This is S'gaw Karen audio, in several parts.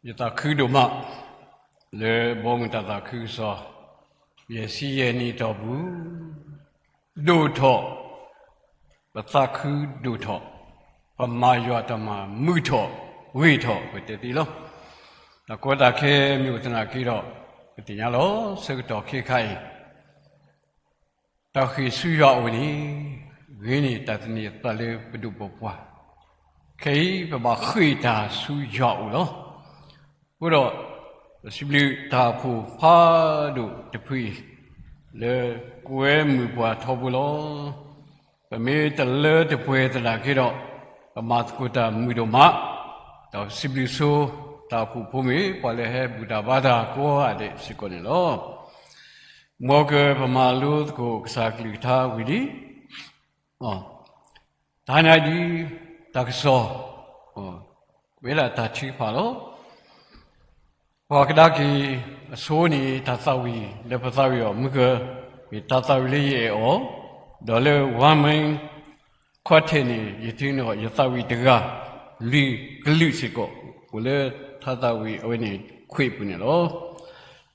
ယသးခုဒိၣ်မး လၢဘီမုၢ်တၢ်သးခုကစီၣ် ယဲၢ်ဆံယဲၢ်နံၣ်အတီၢ်ပူၤ ဒိၣ်ထီၣ်, ပသးခုဒိၣ်ထီၣ်, ပမၤယွၤတၢ်မၤမုာ်ထီၣ်ဂ့ၤထီၣ် ပတဲသ့လီၤ. တၢ်ကီတၢ်ခဲမ့ၢ်အိၣ်သနာ်က့ဒီး ပသ့ၣ်ညါလီၤ. ဆၢကတီၢ်ခဲခါအံၤ တၢ်ဃ့ၢ်ဆူယွၤအအိၣ်န့ၣ် ဂ့ၤန့ၢ်တၢ်သန့ၤအသးလၢပဒိၣ်ပပှၢ်, ခဲအံၤ ပဘၣ်ဃ့ၢ်တၢ်ဆူယွၤအအိၣ်လီၤ. အဃိဒီး ပစံးဘျုးတၢ်အိၣ်ဖှိၣ်ဖးဒိၣ်တဖုအံၤ လၢကွဲမုာ်ပှၤထီဘိလီၤ. ပမ့ၢ်တလၢတပှဲၤသနာ်က့ဒီး ပမၤသကိးတၢ်မုာ်ဒိၣ်မး, ဒီးစံးဘျုးဆိ တၢ်အိၣ်ဖှိၣ်ဖိမ့ၢ် ပှၤလၢဟဲဘူၣ်တၢ်ဘါတၢ်ကိးဂၤဒဲးစ့ၢ်ကီးန့ၣ်လီၤ. မ်ကပမၤလိသကိးကစၢ်ကလုၢ်ကထါဝံၤလံ တဟါညါဒ် တၢ်ကစီၣ် ဝဲဒၣ်တၢ်ထုကဖၣ်လီၤ. ပှၤကဒါက့ၤအဆိန့ၣ် တၢ်သးဝံၣ်လၢပသးဝံၣ်အီၤ မုၢ်က မ့ၢ်တၢ်သးဝံၣ်လၢယအဲၣ်အီၤ, ဒီးလၢ One Mind Quartet န့ၣ် ယထံၣ်န့ၣ် ယသးဝံၣ်တဂၤ လွံၢ်ကလုာ်စ့ၢ်ကီး အိၣ်လၢတၢ်သးဝံၣ်အဝဲန့ၣ်ခွံၣ်ပူၤန့ၣ်လီၤ.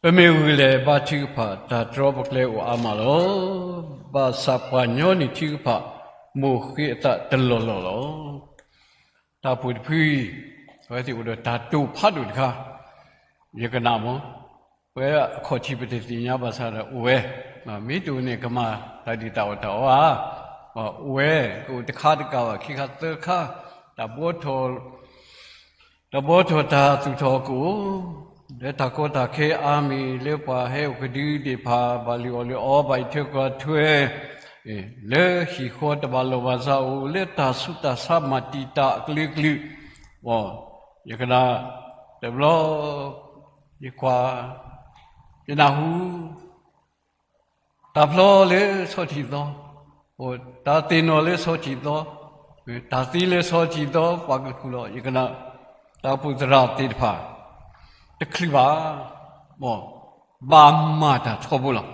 ပမ့ၢ်ဂုာ်လဲၤဘါထုကဖၣ် တၢ်တြီပကျဲအိၣ်အါမးလီၤ. ဘၣ်ဆၣ်ပှၤညီနုၢ်ထုကဖၣ် မိၢ်ဃ့အသးတလီၢ်လီၢ်လီၤ. တၢ်အိၣ်ဖှိၣ်တဖုအံၤ အဝဲသ့ၣ်အိၣ်ဒီးတၢ်တိာ်ဖးဒိၣ်တခါ, ယကနၣ်မး, ပဝဲအခီၣ်ထံးပတသ့ၣ်ညါဘၣ်ဆၣ်ဒီးအိၣ်ဝဲ, မ့ၢ်တအိၣ်န့ၣ် ကမၤတၢ်ဒုၣ်တၢ်အီၣ်တၢ်အီဧါ, အိၣ်ဝဲ, ကအိၣ်တခါတကးဘၣ် ခံခါသၢခါ, တၢ်ဘှီထီၣ် တၢ်ဘှီထီၣ်တၢ်သူၣ်ထီၣ်ကအိၣ်, လၢတၢ်ကီတၢ်ခဲအါမံၤ လၢပှၤဟဲအိၣ်ကဒုသ့ၣ်တဖၣ် ဘၣ်လုၢ်အီၣ်လုၢ်အီ ဘၣ်အံးထွဲကွၢ်ထွဲ, လၢဟံၣ်ဃီတဘၣ်လီၢ်ဘၣ်စးအိၣ် လၢတၢ်ဆူးတၢ်ဆါမၤတံာ်တာ်အကလုာ်ကလုာ်, ယကနၣ်တဘျီ, ယကွၢ်, ယနၢ်ဟူ တၢ်ဖျီလၢဆီထံးသီ, တၢ်သ့ၣ်နီၣ်လၢဆီထံးသီ, တၢ်သံလၢဆီထံးသီ ပှၤကခူၣ်လီၤ. ယကနၣ် တၢ်အိၣ်ဖှိၣ်သရၣ်သ့ၣ်တဖၣ် တချုးဘၣ်, ဘၣ်မၤတၢ်ထီဘိလီၤ.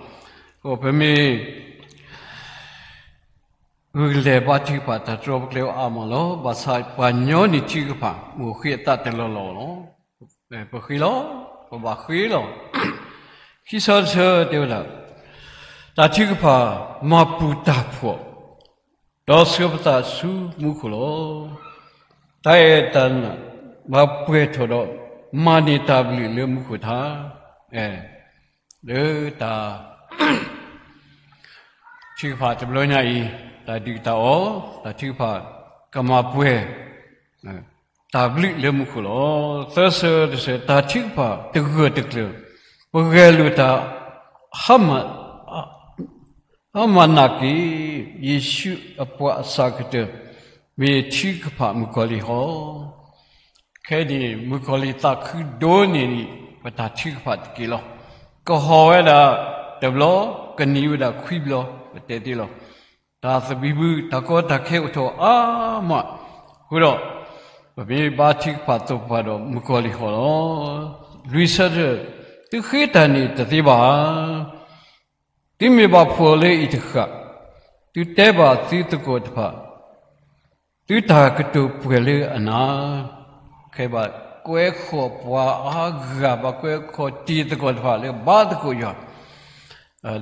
ပမ့ၢ် ဂုာ်ကလဲၤဘါထုကဖၣ် တၢ်တြီပကျဲအိၣ်အါမးလီၤ. ဘၣ်ဆၣ်ပှၤညီနုၢ်ထုကဖၣ် မိၢ်ဃ့အသးတလီၢ်လီၢ်လီၤ. ပဃ့လီၤ, ပဘၣ်ဃ့လီၤ. ခံဆၢတဆၢတဲဝဲဒၣ်, တၢ်ထုကဖၣ်မၤပူၤတၢ်ဖှီၣ်, ဒီးဆှၢပသးဆူမူခိၣ်လီၤ. တၢ်အဲၣ်တၢ်နာ်ဘၣ်ပှဲၤထီၣ်ဒီး မၤန့ၢ်တၢ်ဘျုးလၢမူခိၣ်ထါ, လၢတၢ်ထုကဖၣ်တဘျီညါအံၤ, တၢ်ဒုၣ်တၢ်အီၣ်, တၢ်ထုကဖၣ်ကမၤပှဲၤ တၢ်ဘျုးလၢမူခိၣ်လီၤ. သၢဆၢတဆၢ, တၢ်ထုကဖၣ်တဂၢၢ်တကျၢၤ, ပဂဲၤလိာ်တၢ် ဟါမၢ်နာ်က့ၤ, ယ့ၣ်ၡူးအပှၤအစှၤကတၢၢ် မ့ၢ်ထုကဖၣ်မုၣ်ကီၤလံၢ်ဟီ. ခဲအံၤန့ၣ် မုၣ်ကီၤလံၢ်သးခုဒိၣ်န့ၢ်ဒံး ပတၢ်ထုကဖၣ်တက့ၢ်လီၤ. ကဟီၣ်ဝဲဒၣ်တဘျီ, ကနံၤဝဲဒၣ်ခွံဘျီ, ပတဲသ့လီၤ. တၢ်သဘံၣ်ဘုၣ် တၢ်ကီတၢ်ခဲအိၣ်ထီၣ်အါမး, အဃိဒီး ပမ့ၢ်ဘါထုကဖၣ်သပှၢ်ဒီးမုၣ်ကီၤလံၢ်ဟီလီၤ. လွံၢ်ဆၢတဆၢ, သုဃ့တၢ်န့ၣ်တသ့ဘၣ်ဧါ. သုမ့ၢ်ဘၣ်ဖှီၣ်လၢအံၤတဃၣ်, သုတဲဘၣ်သုသကိးတဖၣ်, သုတၢ်ကတိၤပှဲၤလၢအနၤ. ခဲအံၤဘၣ်ကွဲးဃီၤပှၤအါဂၤ, ဘၣ်ကွဲးဃီၤတံၤသကိးတဖၣ်လၢဘါသကိးယွၤ,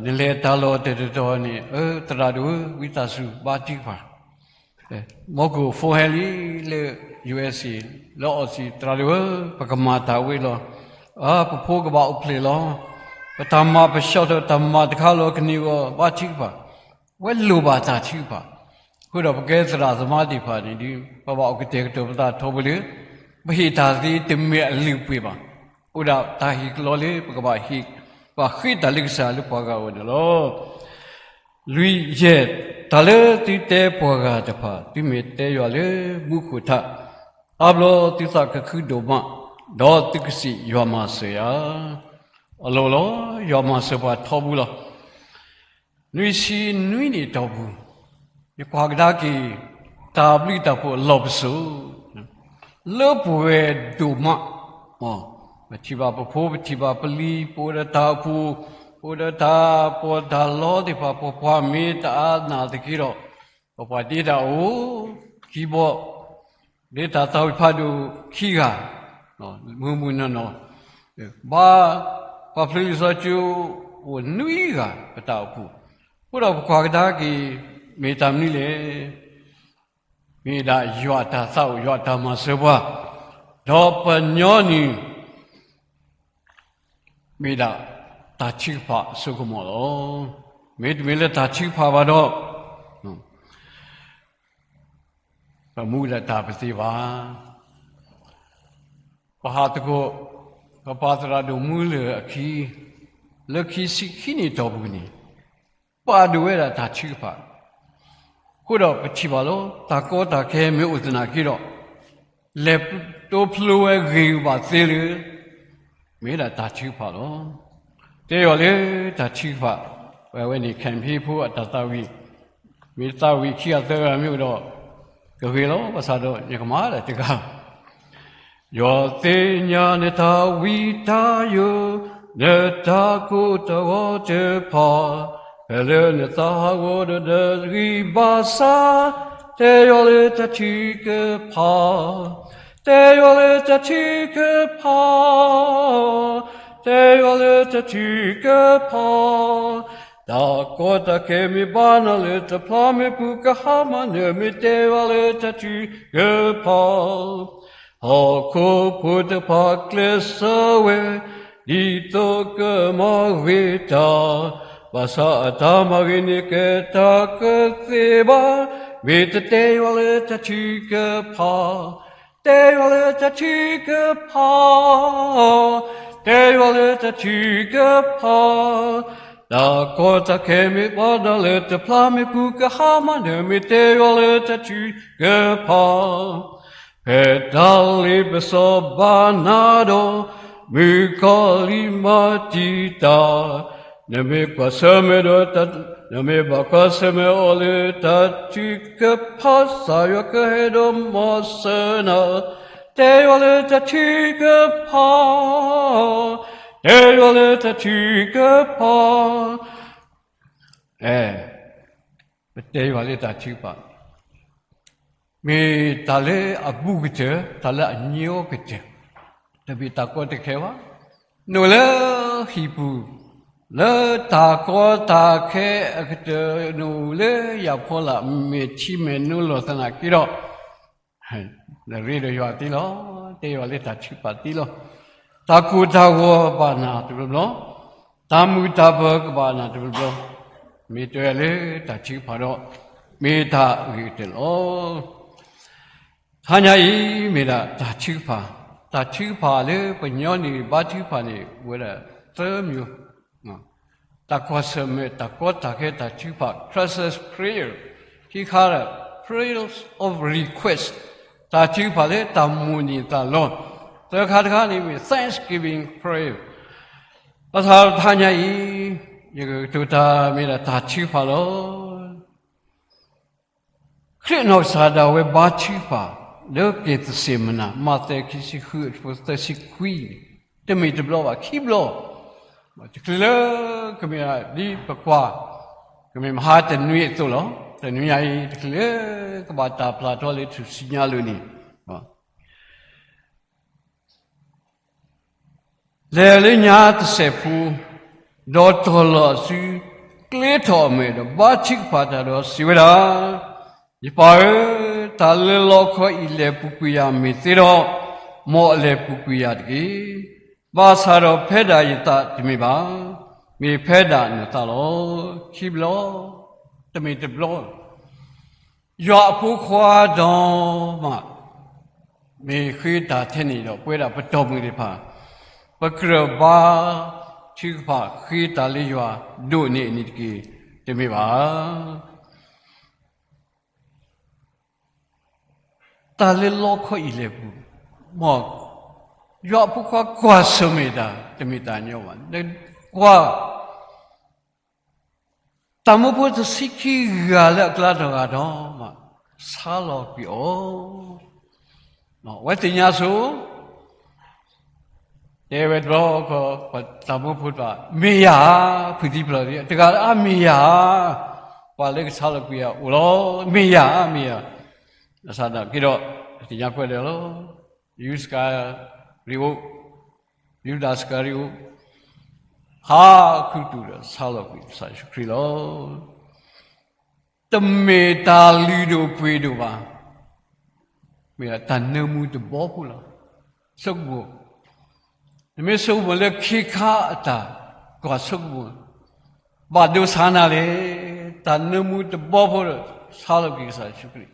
နလဲၤတၢ်လီၢ်တတီၤတီၤန့ၣ်, သရၣ်ဒိၣ်ဧၢ, ဝံသးစူၤဘါထုကဖၣ် မ်ကအိၣ် phone ဟဲလံ လၢ ယူအ့စ့ၣ်, လၢအီစံၣ်, သရၣ်ဒိၣ်ဧၢ, ပကမၤတၢ်ဝဲလီၤ. ပဖိကဘၣ်အိၣ်ဖျဲၣ်လီၤ. ပတၢ်မၤပဆှီထီၣ်တၢ်မၤတခါလီၤ, ကန့ၢ်အီၤဘါထုကဖၣ်. ဝဲလိၣ်ဘၣ်တၢ်ထုကဖၣ်. အဃိဒီးပကဲသရၣ်သမါသ့ၣ်တဖၣ်န့ၣ်ဒီး ပဘၣ်အိၣ်ကတဲာ်ကတီၤပသးထီဘိလၢ ပဟ့ၣ်တၢ်သ့တမ့ၢ်အလုၢ်အပှ့ၤဘၣ်. အိၣ်ဒၣ်တၢ်ဟ့ၣ်ကလီလၢပကဘၣ်ဟ့ၣ်, ဘၣ်ဃ့တၢ်လၢကစၢ်လၢပှၤဂၤအအိၣ်န့ၣ်လီၤ. လွံၢ်ယဲၢ်, တၢ်လၢသုတဲပှၤဂၤတဖၣ် သုမ့ၢ်တဲယွၤလၢမူခိၣ်ထါ, အါဘျီသုသးကခုဒိၣ်မး, ဒီးသုကစံးယွၤမၤစၢၤယၤ. အလီၢ်လီၤ, ယွၤမၤစၢၤပှၤထီဘိလီၤ. နွံဆံနွံနံၣ်အတီၢ်ပူၤ, ယကွၢ်ကဒါက့ၤ တၢ်ဘျုးတၢ်ဖှိၣ်အလီၢ်ပစိာ် လၢပှဲၤဒိၣ်မး, ပထံၣ်ဘၣ်ပဖိ, ပထံၣ်ဘၣ်ပလံၤ, ပအိၣ်ဒီးတၢ်အိၣ်ဖှိၣ်, ပအိၣ်ဒီးတၢ်ပီးတၢ်လီသ့ၣ်တဖၣ်, ပပှၤမ့ၢ်တအါနာ်သက့ဒီး, ပပှၤဒ့တၢ်အိၣ်, ခံဘီ, လၢတၢ်သးဝံၣ်ဖးဒိၣ်ခံဂၤ, မုၢ်မုၢ်နီၢ်နီၢ်, ဘၣ်ပာ်ဖျါလံာ်စီဆှံကၠိအိၣ်နွံဂၤပတၢ်အိၣ်ဖှိၣ်, အဃိဒီးပကွၢ်ကဒါက့ၤ မ့ၢ်တၢ်မနုၤလဲၣ်. မ့ၢ်ဒၣ်ယွၤအတၢ်သးအိၣ် ယွၤအတၢ်မၤစၢၤပှၤ, ဒီးပညီနုၢ် မ့ၢ်ဒၣ်တၢ်ထုကဖၣ်အစိကမီၤလီၤ. မ့တမ့ၢ်လၢတၢ်ထုကဖၣ်ဘၣ်ဒီး ပမူဒါတၢ်ပသ့ဘၣ်. ပဟးသကိး ပပှၤသရၣ်ဒိၣ်မူလၢၢ်အခံ လၢခံဆံခံနံၣ်အတီၢ်ပူၤန့ၣ် ပာ်ဒိၣ်ဝဲဒၣ်တၢ်ထုကဖၣ်, အဃိဒီးပထံၣ်ဘၣ်လီၤ. တၢ်ကီတၢ်ခဲမ့ၢ်အိၣ်သနာ်က့ဒီး လဲၤတိဖျိဝဲဂ့ၤဂ့ၤဘၣ်သ့လၢ မ့ၢ်ဒၣ်တၢ်ထုကဖၣ်လီၤ. တဲယွၤလၢတၢ်ထုကဖၣ်, ပဝဲန့ၣ် ခဲအံၤဖိအတၢ်သးဝံၣ်, မ့ၢ်သးဝံၣ်ခံဂၤသၢဂၤမ့ၢ်အိၣ်ဒီး ကဂ့ၤလီၤ. ဘၣ်ဆၣ်ဒီးယကမၤဒၣ်တဂၤ ယွၤသ့ၣ်ညါနတၢ်ဝံတၢ်ယိာ်, နတၢ်ကိၢ်တၢ်ဂီၤတဖၣ်, ဖဲလၢနသးဟးဂီၤဒီးနဂံၢ်ဘၣ်ဆၣ်, တဲယွၤလၢတၢ်ထုကဖၣ်, တဲယွၤလၢတၢ်ထုကဖၣ်, တဲယွၤလၢတၢ်ထုကဖၣ်, တၢ်ကီတၢ်ခဲမ့ၢ်ဘၣ်နၤလၢတဖျါမ့ၢ်ပူၤ ကဟါမၢ်နၢၤ မ့ၢ်တဲယွၤလၢတၢ်ထုကဖၣ်, ဟီၣ်ခိၣ်ဖိတဖၣ်ကျဲးစၢးဝဲ ဒ်သိးကမၤဂ့ၤတၢ်, ဘၣ်ဆၣ်အတၢ်မၤဂ့ၤန့ၣ်ကဲတၢ်ကသ့ဘၣ်, မ့ၢ်တတဲယွၤလၢတၢ်ထုကဖၣ်, တဲယွၤလၢတၢ်ထုကဖၣ်, တဲယွၤလၢတၢ်ထုကဖၣ်, တၢ်ကီတၢ်ခဲမ့ၢ်ဘၣ်နၤလၢတဖျါမ့ၢ်ပူၤ ကဟါမၢ်နၢၤ မ့ၢ်တဲယွၤလၢတၢ်ထုကဖၣ်, ဖဲတၢ်လ့ပစီဘၣ်နၤဒီး မုၣ်ကီၤလံၢ်မၤတံာ်တာ်, နမ့ၢ်ကွၢ်ဆၢၣ်မဲာ်ဒီး နမ့ၢ်ဘၣ်ကွၢ်ဆၢၣ်မဲာ်အီၤလၢတၢ်ထုကဖၣ် ကစၢ်ယွၤကဟဲဒီးမၤစၢၤနၤ, တဲယွၤလၢတၢ်ထုကဖၣ်, တဲယွၤလၢတၢ်ထုကဖၣ်, အဲ ပတဲယွၤလၢတၢ်ထုကဖၣ်, မ့ၢ်တၢ်လၢအဘူးကတၢၢ်, တၢ်လၢအညီကတၢၢ်, တမ့ၢ်တၢ်ကီတၢ်ခဲဘၣ်, နအိၣ်လၢဟံၣ်ပူၤ, လၢတၢ်ကီတၢ်ခဲအကတၢၢ် နအိၣ်လၢယၤဖီလာ် မဲာ်ထံမဲာ်နိလီၤသနာ်က့ဒီး နရ့ဒီးယွၤသ့လီၤ, တဲယွၤလၢတၢ်ထုကဖၣ်သ့လီၤ. တၢ်ကိၢ်တၢ်ဂီၤဘၣ်နၤတဘျီဘျီ, တၢ်မုာ်တၢ်ပၢၤကဘၣ်နၤတဘျီဘျီ, မ့ၢ်တဲလၢတၢ်ထုကဖၣ်ဒီး မ့ၢ်တၢ်ဂ့ၤကတၢၢ်လီၤ. တဟါညါအံၤ မ့ၢ်ဒၣ်တၢ်ထုကဖၣ်, တၢ်ထုကဖၣ်လၢပညီနုၢ်ဘါထုကဖၣ်န့ၣ် အိၣ်ဝဲဒၣ်သၢမံၤ, တၢ်ကွၢ်ဆၢၣ်မဲာ် တၢ်ကီတၢ်ခဲ တၢ်ထုကဖၣ် crisis prayer, ခံခါဒီး prayers of request, တၢ်ထုကဖၣ်လၢတၢ်မိၣ်န့ၢ်သးလီ, သၢခါတခါန့ၣ်မ့ၢ် thanksgiving prayer. ဘၣ်ဆၣ်တဟါညါအံၤ ယကကတိၤတၢ်မ့ၢ်ဒၣ်တၢ်ထုကဖၣ်လီၤ. ခရံာ်အနီၢ်ကစၢ်ဒၣ်ဝဲဘါထုကဖၣ် လၢက့ၤသစ့ၣ်မနၤ မးသဲခံဆံဃု အဆၢဖိသၢဆံခွံန့ၣ် တမ့ၢ်တဘျီဘၣ် ခံဘျီ, တချုးလၢကမ့ၢ်ဒ်ပကွၢ် ကမ့ၢ်မဟါတနွံအသိးလီၤ. တနွံညါအံၤ တချုးလၢကဘၣ်တၢ်ပျၢ်ထီၣ်လၢထူၣ်စုညါလိၤန့ၣ် လဲၤလၢညါတစဲးဖိ, ဒီးတီၢ်လီၤအစု, ကျ့ထီၣ်အမဲာ်ဒီး ဘါထုကဖၣ်တၢ်ဒီးစံးဝဲဒၣ်, ယပၢ်ဧၢ, တၢ်လၢလီခီအံၤလဲၤပူၤကွံာ်ယၤမ့ၢ်သ့ဒီး, မ်အလဲၤပူၤကွံာ်ယၤတက့ၢ်. ဘၣ်ဆၣ်ဒီးဖဲဒၣ်ယသးတမ့ၢ်ဘၣ်, မ့ၢ်ဖဲဒၣ်နသးလီၤ. ခံဘျီ, တမ့ၢ်တဘျီ ယွၤအဖိခွါဒီးမး မ့ၢ်ဃ့တၢ်ထဲန့ၣ်ဒီး ပဝဲဒၣ်ပတီၢ်မုၢ်သ့ၣ်တဖၣ် ပကြၢးဘါထုကဖၣ်ဃ့တၢ်လၢယွၤဒိၣ်န့ၢ်အန့ၣ်တက့ၢ်, တမ့ၢ်ဘၣ်. တၢ်လၢလီခီအံၤလဲၤပူၤ, မ်ယွၤအဖိခွါကွၢ်ဆၢၣ်မဲာ်တၢ် တမ့ၢ်တၢ်ညီဘၣ်. ကွၢ် တၢ်မၢဖိတဆံခံဂၤလၢအကျါတဂၤဒီးမး ဆါလီၤကွံာ်အီၤ, အဝဲသ့ၣ်ညါဆိ တဲဝဲတဘျီဃီ ပတၢ်မၢဖိတဖၣ် မ့ၢ်ယၤဧါ, ဖုးသံဖျၢၣ်သံ တဂၤဧါ, မ့ၢ်ယၤဧါ, ပှၤလၢကဆါလီၤကွံာ်ယၤအိၣ်လီၤ, မ့ၢ်ယၤဧါ, မ့ၢ်ယၤ, ဘၣ်ဆၣ်ဒီးက့ၤဒီး သ့ၣ်ညါကွၢ်ဒဲးလီၤ. ယူဒၤစကၤရံၤအိၣ်, ယူဒၤစကၤရံၤအိၣ် ဟးခူသူၣ်ဒီးဆါလီၤကွံာ်ကစၢ်ယ့ၣ်ၡူးခရံာ်လီၤ. တမ့ၢ်တၢ်လုၢ်ဒိၣ်ပှ့ၤဒိၣ်ဘၣ်, မ့ၢ်တၢ်နၢမူတဘီဖိလီၤ. ဆိကမိၣ်, နမ့ၢ်ဆိကမိၣ်လၢခ့ခါအတၢ်ကွၢ်ဆိကမိၣ်, ဘၣ်ဒိဆါနၤလဲၣ်, တၢ်နၢမူတဘီဖိဒီးဆါလီၤကွံာ်ကစၢ်ယ့ၣ်ၡူးခရံာ်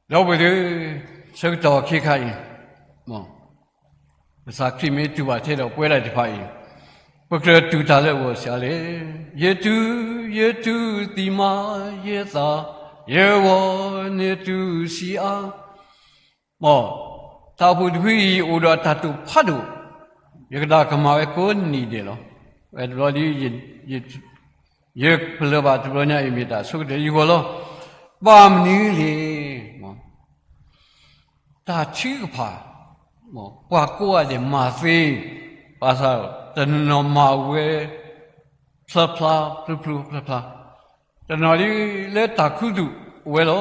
ဒီပုၢ်ဝဲၢ်သ့ၣ်, ဆၢကတီၢ်ခ့ခါအံၤ, ကစၢ်ခရံာ်မ့ၢ်တူၢ်ဘၣ်ထဲဒီးပဝဲဒၣ်တဖၣ်အံၤ, ပကြၢးတူၢ်တၢ်လၢအဂီၢ်ဆံးအါလဲၣ်. ယတူၢ်, ယတူၢ်သံမး, ယသး, ယဂီၢ်န့ၣ်တူၢ်ဆံးအါ. မ်, တၢ်အိၣ်ဖှိၣ်တဖုအံၤအိၣ်ဒီးတၢ်တိာ်ဖးဒိၣ်, ယကဒၣ်ကမၤဝဲကိးနံၤဒဲးလီၤ. ဝဲတဘျီဒ် ယပလၢၢ်ဘၣ်တဘျီညါအံၤမ့ၢ်တၢ်ဆိကတၢၢ်ယဂီၢ်လီၤ. ဘၣ်မနုၤလဲၣ်, တၢ်ထုကဖၣ်, ပှၤကိးဂၤဒဲးမၤသ့, ဘၣ်ဆၣ်တနီၤနီၤမၤဝဲ ဖျၢဖျါ, ဖျိဖျိဖျါဖျါ, တနီၤဒ်လၢတၢ်ခူသူၣ်အိၣ်ဝဲလီ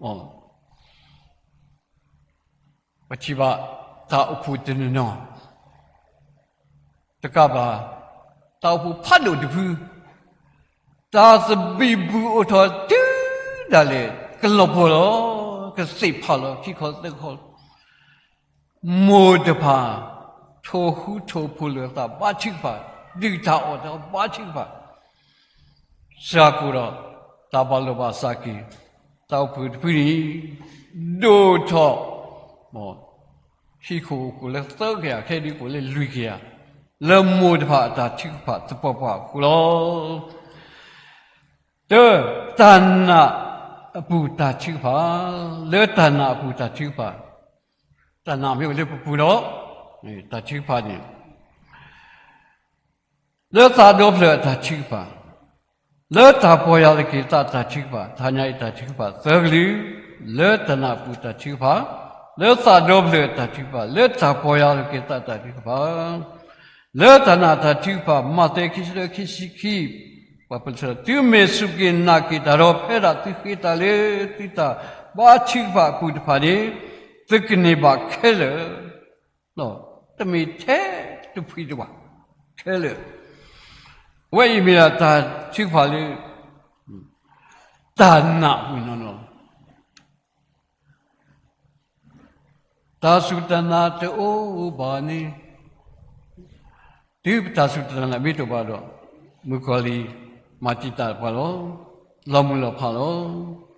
ၤ. ပထံၣ်ဘၣ်တၢ်အိၣ်ဖှိၣ်တနီၤနီၤ, တကးဘၣ်, တၢ်အိၣ်ဖှိၣ်ဖးဒိၣ်တဖု, တၢ်သဘံၣ်ဘုၣ်အိၣ်ထီၣ်တုၤဒၣ်လဲာ် ကလီၤပှီၢ်လီၤ, ကသ့ၣ်ဖးလီၤ ခံခီသၢခီလီၤ. မိၢ်တဖၣ် ထိၣ်ဃူထိၣ်ဖိးလိာ်သးဘါထုကဖၣ်, ဒုၣ်တၢ်အီၣ်တၢ်အီဘါထုကဖၣ်, စှၤကိၣ်ဒီး တၢ်ဘၣ်လိာ်ဘၣ်စးက့ၤ, တၢ်အိၣ်ဖှိၣ်တဖုန့ၣ် ဒိၣ်ထီၣ်, ဟံၣ်ခိၣ်အိၣ်ကိၣ်လၢသၢကယၤ, ခဲဒုးအိၣ်လၢလွံၢ်ကယၤ, လၢမိၢ်တဖၣ်အတၢ်ထုကဖၣ်သပှၢ်ပှၢ်အဃိလီၤ. တၢ်, တၢ်နာ်အပူၤတၢ်ထုကဖၣ်, လၢတၢ်နာ်အပူၤတၢ်ထုကဖၣ်, တၢ်နာ်မ့ၢ်အိၣ်လၢပပူၤဒီး, တၢ်ထုကဖၣ်န့ၣ် လၢသးဒီဖျၢၣ်အတၢ်ထုကဖၣ်, လၢတၢ်ပီၢ်ယၢ်လီၤက့ၤသးတၢ်ထုကဖၣ်, တဟါညါအံၤတၢ်ထုကဖၣ်သၢကလုာ်, လၢတၢ်နာ်အပူၤတၢ်ထုကဖၣ်, လၢသးဒီဖျၢၣ်တၢ်ထုကဖၣ်, လၢတၢ်ပီၢ်ယၢ်လီၤက့ၤသးတၢ်ထုကဖၣ်, လၢတၢ်နာ်တၢ်ထုကဖၣ်, မးသဲခံဆံတၢ ခံဆံခံ, ပှၤပလၢၢ်, သုမ့ၢ်စူၢ်က့ၤနာ်က့ၤတၢ်ဒီး ဖဲဒၣ်သုဃ့တၢ်လၢသုတၢ်ဘါထုကဖၣ်အပူၤတဖၣ်န့ၣ်, သုကန့ၢ်ဘၣ်ခဲလၢာ် တမ့ၢ်ထဲတဖှံတဝၣ်, ခဲလၢာ်, အဝဲအံၤမ့ၢ်ဒၣ်တၢ်ထုကဖၣ်လၢ တၢ်နာ်အပူၤနီၢ်နီၢ်လီၤ. တၢ်စူၢ်တၢ်နာ်တအိၣ်ဘၣ်န့ၣ်, တုၤပတၢ်စူၢ်တၢ်နာ်မ့ၢ်တအိၣ်ဘၣ်ဒီး, မုၣ်ကီၤလံၢ်မၤတံာ်တာ်ပှၤလီၤ. လီၤမုၢ်လီၤဖးလီၤ.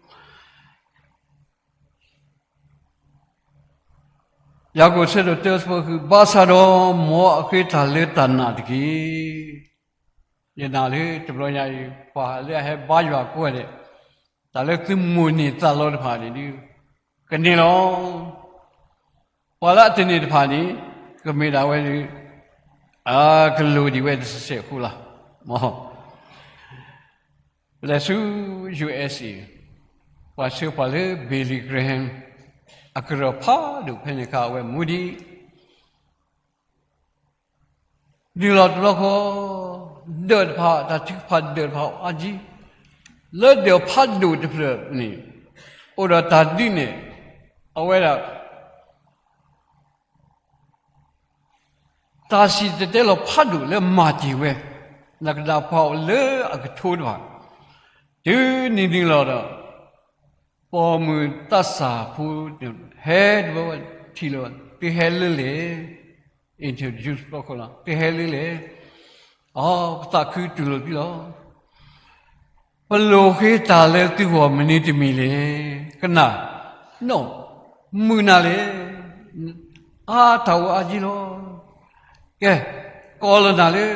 ယၤကိာ်ဆၢဒိၣ်တၢ ဆၢဖိဃု, ဘၣ်ဆၣ်ဒီးမ်အဃ့တၢ်လၢတၢ်နာ်တက့ၢ်. ယနာ်လၢတဘျီညါအံၤ ပှၤလၢအဟဲဘါယွၤကိးဂၤဒဲး, တၢ်လၢသုမိၣ်န့ၢ်သးလီတဖၣ်န့ၣ်ဒုး ကန့ၢ်လီၤ. ပှၤလၢအတန့ၢ်တဖၣ်န့ၣ် ကမ့ၢ်ဒၣ်ဝဲဒၣ် အကလိၣ်ဒံးဝဲတစဲးအဃိလီၤ. မ် လဲၤဆူ ယူၣ်အ့းအ့း, ပှၤဆှၢပှၤလၢ Billy Graham အကရၢၢ်ဖးဒိၣ်ဖဲန့ၣ်အခါ အဝဲမူဒံး နုာ်လီၤတဘျီဃီ, ဒၢးတဖၣ်, တၢ်ထုကဖၣ်ဒၢးတဖၣ်အါကံ, လၢဒၢးဖးဒိၣ်တဖျၢၣ်န့ၣ် အိၣ်ဒီးတၢ်ဒုးနဲၣ်, အဝဲဒၣ် တၢ်စံၣ်တဲၤတဲလီၤဖးဒိၣ်လၢမၤတ့ၢ်ဝဲ, နကဒၣ်ပှၤအိၣ်လၢအကထိတဖၣ်, တုၤနုာ်နုာ်လီၤဒီး ပိာ်မုၣ်သးစၢ်ဖိ ဟဲတဘျီဝဲထံၣ်လၢၤ, သုဟဲလၢလဲၣ်, introduce ဘျီဃီလီၤ, သုဟဲလၢလဲၣ်, အ ပသးခုတူၢ်လိာ်သုလီၤ. ပလိၣ်ဃ့တၢ်လၢသုဂီၢ်မနုၤတမံၤလဲၣ်, ကနၣ်, နီၢ်, မုာ်နၤလဲၣ်, အါတၢ်အိၣ်အါကံလီၤ. ကဲ, ကိးလီၤနၤလၢ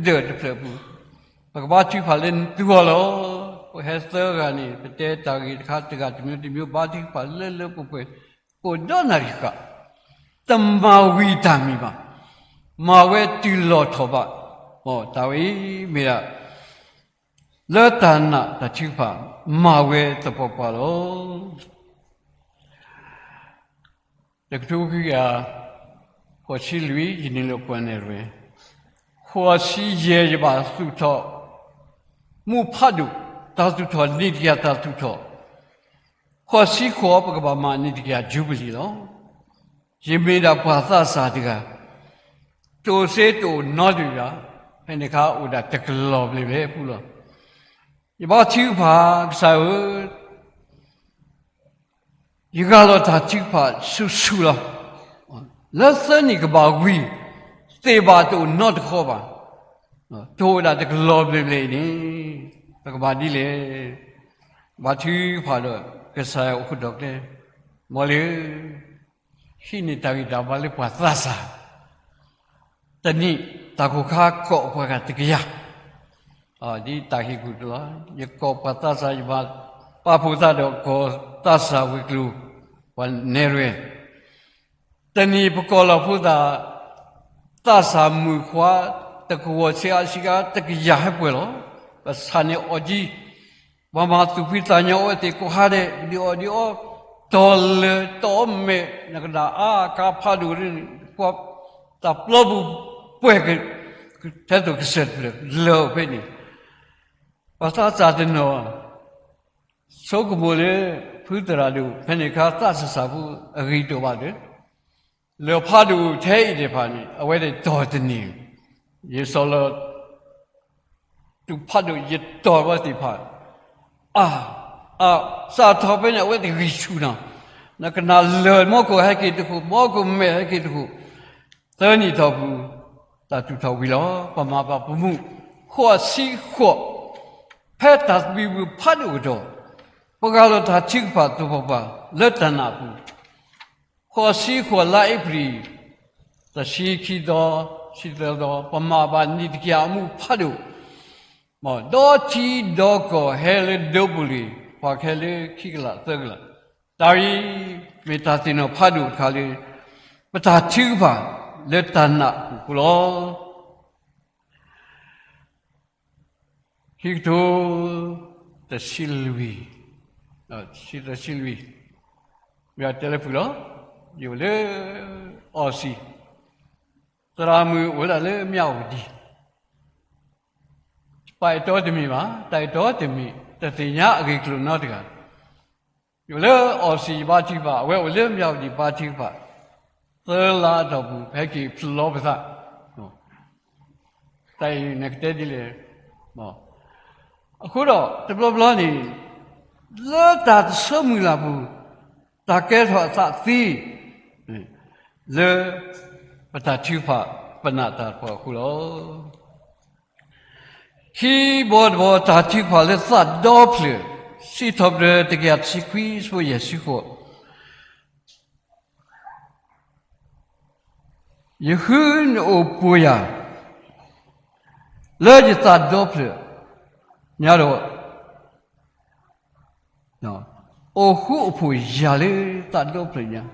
ဒၢးတဖျၢၣ်အပူၤ, ပကဘါထုကဖၣ်လၢသုဂီၢ်လီၤ. ပဟဲသၢဂၤန့ၣ် ပတဲတၢ်ဂ့ၢ်တခါတဂၤတမံၤတမံၤ ဘါထုကဖၣ်လၢလၢပှဲၤပှဲၤ, ကိးဒီနၣ်ရံၣ်ဃၣ်, တမၤဝံၤတၢ်မံၤဘၣ်, မၤဝဲတုၤလီၤထီၣ်ဘၣ်. တၢ်ဝဲအံၤမ့ၢ်ဒၣ် လၢတၢ်နာ်တၢ်ထုကဖၣ် မၤဝဲသပှၢ်ပှၢ်လီၤ. တကထိခွံကယၤ ဃိးဆံလွံၢ် ယနုာ်လၢပှၤနဲၣ်ရွဲၣ်, ဃိးဆံယဲၢ် ယဘၣ်သူၣ်ထီၣ် မူးဖးဒိၣ်, တၢ်သူၣ်ထီၣ် နံၣ်တကယၤတၢ်သူၣ်ထီၣ် ဃိးဆံဃိး ပကဘၣ်မၤန့ၢ်တကယၤ ယူဘလံၤလီၤ. ယမ့ၢ်ဒၣ်ပှၤသးစၢ်တဂၤ, တိၢ်စ့တအိၣ်နီတဘ့ၣ်ဘၣ်, ဖဲန့ၣ်အခါအိၣ်ဒၣ်တကလီၤဘျ့ဘျ့အပူၤလီၤ. ယဘါထုကဖၣ်ကစၢ်ဧၢ, ယဂၢ်လီၤတၢ်ထုကဖၣ်ဆူၣ်ဆူၣ်လီၤ. လၢသၢနံၣ်ကဘၣ်ဝံၤ, သ့ၣ်ဘၣ်တအိၣ်နီတခီဘၣ်, တအိၣ်ဒၣ်တကလီၤဘျ့ဘျ့အံၤန့ၣ်, ပကဘၣ်ဒ်လဲၣ်. ဘါထုကဖၣ်ဒီးကစၢ်ယွၤအိၣ်ဃုာ်ဒီးကျဲ, မ်လၢ ဟံးန့ၢ်တၢ်ဂံၢ်တၢ်ဘါလၢပှၤသးစၢ် တနံၣ် တၢ်ကိၢ်ခါကိးပှၤဂၤတကယၤ, ဒ်တၢ်ဟ့ၣ်ကူၣ်တလီၤ. ယကိးပှၤသးစၢ် ယဘၣ်ပာ်ဖှိၣ်သးဒီးကီၢ်သးစၢ်ဝ့ၢ်ကျိၤ ပှၤနဲၣ်ရွဲၣ်, တနံၣ်ပကိးလီၤဖိသၣ် သးစၢ်မုၣ်ခွါ တကဝီၤဆံးအါဆံးကါ တကယၤဟဲပှဲၤလီၤ. ပဆၣ်န့ၣ်အီၣ်ကံ ပှၤမၤသူၣ်ဖှံသးညီအဝဲသ့ၣ်ကိးဟါဒဲး, ဒုးအီၣ်ဒုးအီ, တီၢ်လၢာ်တီၢ်မဲာ် နကနၣ်အါကါဖးဒိၣ်, ပှၤတၢ်ပျီပူၤပှဲၤ ထဲသိးကစၢၢ်တဖျၢၣ် လၢာ်အိၣ်ဖဲန့ၣ်, ပှၤသးစၢ်တနီၤ ဆိကမိၣ်လၢ ဖုသရၣ်ဒိၣ် ဖဲန့ၣ်အခါ သးစၢ်ဆံးဖိအဂံၢ်တအိၣ်ဘၣ်ဒီး လၢာ်ဖးဒိၣ်ထဲအံၤသ့ၣ်တဖၣ်န့ၣ် အဝဲသ့ၣ်တီၢ်တန့ၢ်, ယစီၤလီၤ တူၢ်ဖးဒိၣ် ယတီၢ်ဝဲသ့ၣ်တဖၣ်, အါ, အါ, စးထီၣ်ဖဲန့ၣ် အဝဲသ့ၣ်ဂံၢ်ဆူၣ်နီၤ, နကနၣ်လၢာ်မီၢ်ကိၢ်ဟဲက့ၤတဃိး, မီၢ်ကိၢ်မဲာ်ဟဲက့ၤတဃိး, သၢနံၣ်ထီၣ်ပူၤ တၢ်တူၢ်ထီၣ်ဝံၤလီၤ. ပမၤဘၣ်ပမူၣ် ဃိးဆံဃိး, ဖဲတၢ်သဘံၣ်ဘုၣ်ဖးဒိၣ်ကဒီး, ပဂၢ်လီၤတၢ်ထုကဖၣ်သပှၢ်ပှၢ် လၢတၢ်နာ်အပူၤ, ဃိးဆံဃိး လါအ့ဖြ့ၣ် တဆံခံသီ, ဆံသၢသီ, ပမၤဘၣ်နံၣ်တကယၤအမူးဖးဒိၣ်, ဒီထံဒီကီၢ်ဟဲလၢဒိပူၤလံၤ, ပှၤကဟဲလၢခံကလးသၢကလး, တၢ်အံၤ မ့ၢ်တၢ်သ့ၣ်နီၣ်ဖးဒိၣ်တခါလၢ ပတၢ်ထုကဖၣ်လၢတၢ်နာ်အပူၤလီၤ. ခံကထိ တဆံလွံၢ်, တဆံလွံၢ်, ယတဲလၢဖုၣ်လီၤ, ယအိၣ်လၢ Aussie, သရၣ်မုၣ်အိၣ်ဝဲဒၣ်လၢမၠးဝတံၤ, ပအဲၣ်တီတမ့ၢ်ဘၣ်, တၢ်အဲၣ်တီတမ့ၢ်, တသ့ၣ်ညါအဂ့ၢ်အကျိၤနီတဂၤ, ယအိၣ်လၢ Aussie ယဘါထုကဖၣ်, အဝဲအိၣ်လၢမၠးဝတံၤဘါထုကဖၣ်, သၢလါအတီၢ်ပူၤ ဟဲက့ၤဖျိလီၤပသး, တၢ်အံၤနကတဲဒ်လဲၣ်, အဃိဒီးတဘျီဘျီန့ၣ် လၢတၢ်တဆိမုၢ်လၢ်ပူၤ တၢ်ကဲထီၣ်အသးသ့ လၢ ပတၢ်ထုကဖၣ် ပနာ်တၢ်တဖၣ်အဃိလီၤ. ခံဘီတဘီ တၢ်ထုကဖၣ်လၢသးဒီဖျၢၣ်, စံးထီၣ်ပတြၢၤတကယၤတဆံခွံ ဆၢဖိယဲၢ်ဆံဃိး, ယဃုနအိၣ်ပှိၢ်ယၤ လၢယသးဒီဖျၢၣ်ညါဒီး အိၣ်ဃူအိၣ်ဖိးယၤလၢသးဒီဖျၢၣ်ညါ,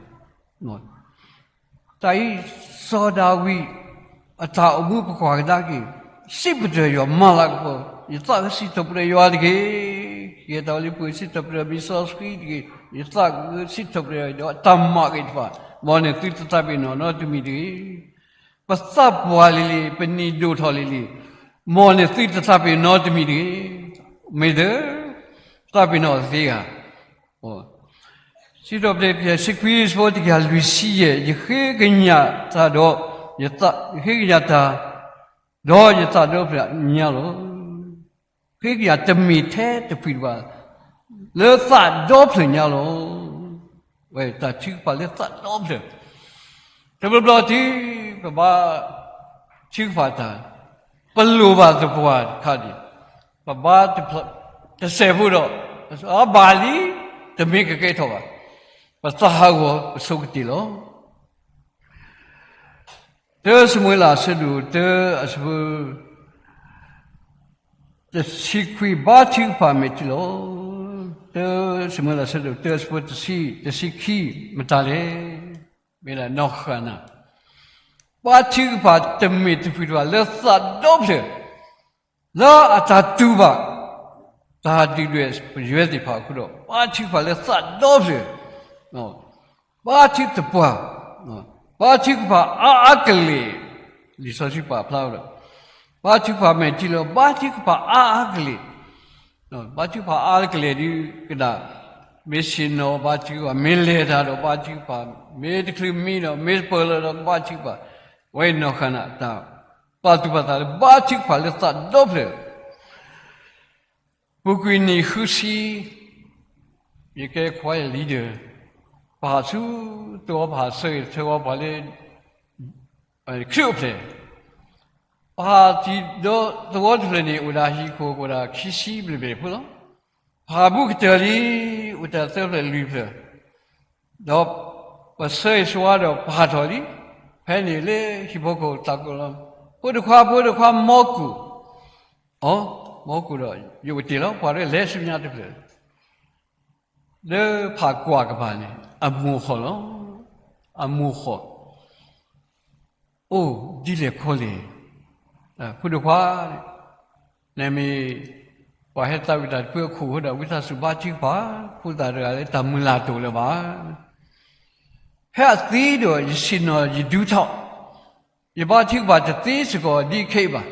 တၢ်အံၤ စီၤဒၤဝံး အတၢ်အိၣ်မူပကွၢ်ကဒါက့ၤ, စံးပတြၢၤယွၤမၤလၤကပီၤ, ယသးကစံးထီၣ်ပတြၢၤယွၤတက့ၢ်, ကဲတၢ်လၢပှၤစံးထီၣ်ပတြၢၤမ့ၢ်စီဆှံတက့ၢ်, ယသးကစံးထီၣ်ပတြၢၤဒီးအတၢ်မၤဂ့ၤတဖၣ်, မ်န့ၣ်သုတသးပ့ၤနီၣ်နီတမံၤတဂ့ၤ. ပသးပှၢ်လံၤလံၤ, ပနံၣ်ဒိၣ်ထီၣ်လံၤလံၤ, မ်န့ၣ်သုတသးပ့ၤနီၣ်နီတမံၤတဂ့ၤ. မ့ၢ်သၢ, သးပ့ၤနီၣ်သ့ဧါ. စံးထီၣ်ပတြၢၤတကယၤတဆံခွံ ဆၢဖိတကယၤလွံၢ်ဆံယဲၢ်, ယဃ့ကညးတၢ်ဒီး, ယဃ့ကညးတၢ် ဒီးယသးဒီဖျၢၣ်ညါလီၤ. ဃ့ကညးတမ့ၢ်ထဲတဖုၣ်တဖၣ်, လၢသးဒီဖျၢၣ်ညါလီၤ. ဝဲတၢ်ထုကဖၣ်လၢသးဒီဖျၢၣ်, တဘျီဘျီတုၤ ပဘါထုကဖၣ်တၢ်, ပလိၣ်ဘၣ်သပှၢ်တခါန့ၣ်, ပဘါတစဲးဖိဒီး, အဘၣ်လံ, တမ့ၢ်ကကဲထီၣ်ဘၣ်, ပသးဟးဂီၤပဆိကတ့ၢ်လီၤ. တၢ ၡမူၤအ့လး အဆၢဒိၣ်တၢ အဆၢဖိ တဆံခွံ, ဘါထုကဖၣ်မဲာ်ထံလီၤ. တၢ ၡမူၤအ့လး အဆၢဒိၣ်တၢ အဆၢဖိတဆံ, တဆံခံ, မတၤလဲၣ်, မ့ၢ်လၢနီၢ်ဃၣ်နၤ, ဘါထုကဖၣ်တမ့ၢ်တဖုၣ်တဖၣ်လၢသးဒီဖျၢၣ်, လၢအတၢ်တူၢ်ဘၣ် တၢ်ဒုၣ်ဒွဲၣ်ပယွဲသ့ၣ်တဖၣ်အဃိဒီး ဘါထုကဖၣ်လၢသးဒီဖျၢၣ်, ဘါထုကဖၣ်သပှၢ်, ဘါထုကဖၣ်အါအါကလဲာ်, လံာ်စီဆှံပာ်ဖျါဝဲဒီး ဘါထုကဖၣ်မဲာ်ထံလီၤ, ဘါထုကဖၣ်အါအါကလဲာ်, ဘါထုကဖၣ်အါအါကလဲာ်ဒုးကဒၣ် မ့ၢ်ဆ့ၣ်နီၤဘါထုကဖၣ်, မ့ၢ်လဲၤတၢ်ဒီးဘါထုကဖၣ်, မ့ၢ်တချုးမံဒီး မ့ၢ်ပၢၢ်လီၤဒီးဘါထုကဖၣ်, အဝဲနီၢ်ခါန့ၣ်တၢ်ပာ်သူၣ်ပာ်သးလၢဘါထုကဖၣ်လၢသးဒီဖျၢၣ် ပူၤကွံာ်နံၣ်ဃုဆံ, ယကဲ choir leader, ပဟးဆူသဝီ ပဟးဆၢဂ့ၤဆၢဝါပှၤလၢ ခရံာ်အိၣ်ဖျဲၣ်, ပဟးထံၣ်ဒီးသဝီတဖျၢၣ်န့ၣ် အိၣ်ဒၣ်ဟံၣ်ခိၣ် အိၣ်ဒၣ်ခံဆံဘျဲၣ်ဘျဲၣ်ဖိလီၤ. ပဟးဘူးကတၢၢ်လံ, အိၣ်တၢ်သၢဖျၢၣ်လွံၢ်ဖျၢၣ်, ဒီးပဆၢဂ့ၤဆၢဝါဒီးပဟးထီၣ်လံ, ဖဲန့ၣ်လၢဟံၣ်ဖိဃီဖိတၢ်ကိးလီၤ, ဖိတခွါ ဖိတခွါ မီကူၣ်, အ, မီကူၣ်ဒီး ယအိၣ်တ့ၢ်လီၤ ပှၤဒ်လဲၤဆူညါတဖျၢၣ် လၢဖးကွၢ်ကပၤန့ၣ် အမိၢ်ဃီလီၤ. အမိၢ်ဃီ, အိၣ်ဒ်လဲၣ်ခီလဲၣ်, ဖိဒိၣ်ခွါ, နမ့ၢ်ပှၤဟဲသးဝံၣ်တၢ်တဖုအခိၣ်ဃိဒီး ဝံသးစူၤဘါထုကဖၣ်, ဖိသၣ်တဂၤလၢတၢ်မုၢ်လၢ်တအိၣ်လၢၤဘၣ်. ဖဲအသ့ဒီး ယဆ့ၣ်နီၤယဒုးထီၣ်, ယဘါထုကဖၣ်တသ့စ့ၢ်ကီးဒ်ခဲအံၤဘၣ်.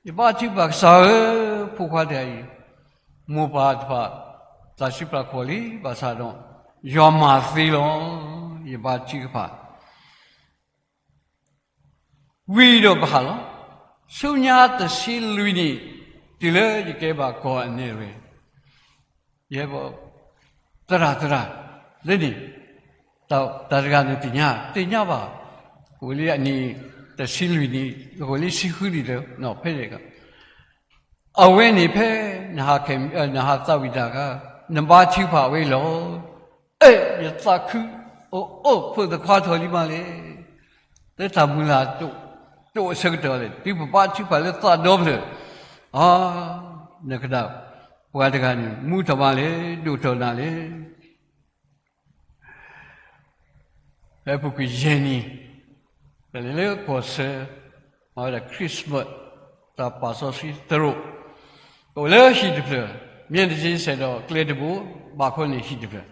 ယဘါထုကဖၣ်ကစၢ်ဧၢ, ဖိခွါတဂၤအံၤ, မိၢ်ပၢ်တဖၣ် သးဆံးပျၢ်ခိၣ်လံဘၣ်ဆၣ်ဒီး ယွၤမၤသ့လီၤ. ယဘါထုကဖၣ် ဝံၤဒီးပဟးလီၤ. ဆူညါတဆံလွံၢ်နံၣ်, တုၤလၢယကဲဘၣ်ကီၢ်အနဲၣ်ရွဲၣ်, ယဲ, သရၣ် သရၣ်, လၢန့ၣ်, တၢ်တဂၤန့ၣ်သ့ၣ်ညါ, သ့ၣ်ညါဘၣ်, အိၣ်လံအနံၣ်တဆံလွံၢ်နံၣ်, အိၣ်လံဆံဃုနံၣ်လၢ ဖဲန့ၣ်, အဝဲန့ၣ်ဖဲ နဟးသးဝံၣ်တၢ်အခါ, နဘါထုကဖၣ်ဝဲလီၤ. အဲၣ်, ယသးခု, အိၣ်အိၣ် ဖိသၣ်ခွါထီၣ်လံမးလဲၣ်. လၢတၢ်မုၢ်လၢ်တအိၣ်အဆၢကတီၢ်လဲၣ်, တုၤပဘါထုကဖၣ်လၢသးဒီဖျၢၣ်, အ, နကဒၣ်, ပှၤတဂၤန့ၣ် မူထီၣ်မးလဲၣ်, ဒိၣ်ထီၣ်နၤလဲၣ်. ဖဲအပူၤကွံာ်ယဲၢ်နံၣ်, ပလဲၤလၢကီၢ်ဆၢ, မၤဝဲဒၣ် Christmas တၢ်ပာ်စီဆှံသရိာ်, အိၣ်လၢဟံၣ်တဖျၢၣ်, မ့ၢ်တက့စဲးဒီးကျဲတဘိ, ဘၣ်ခီန့ၣ်ဟံၣ်တဖျၢၣ်,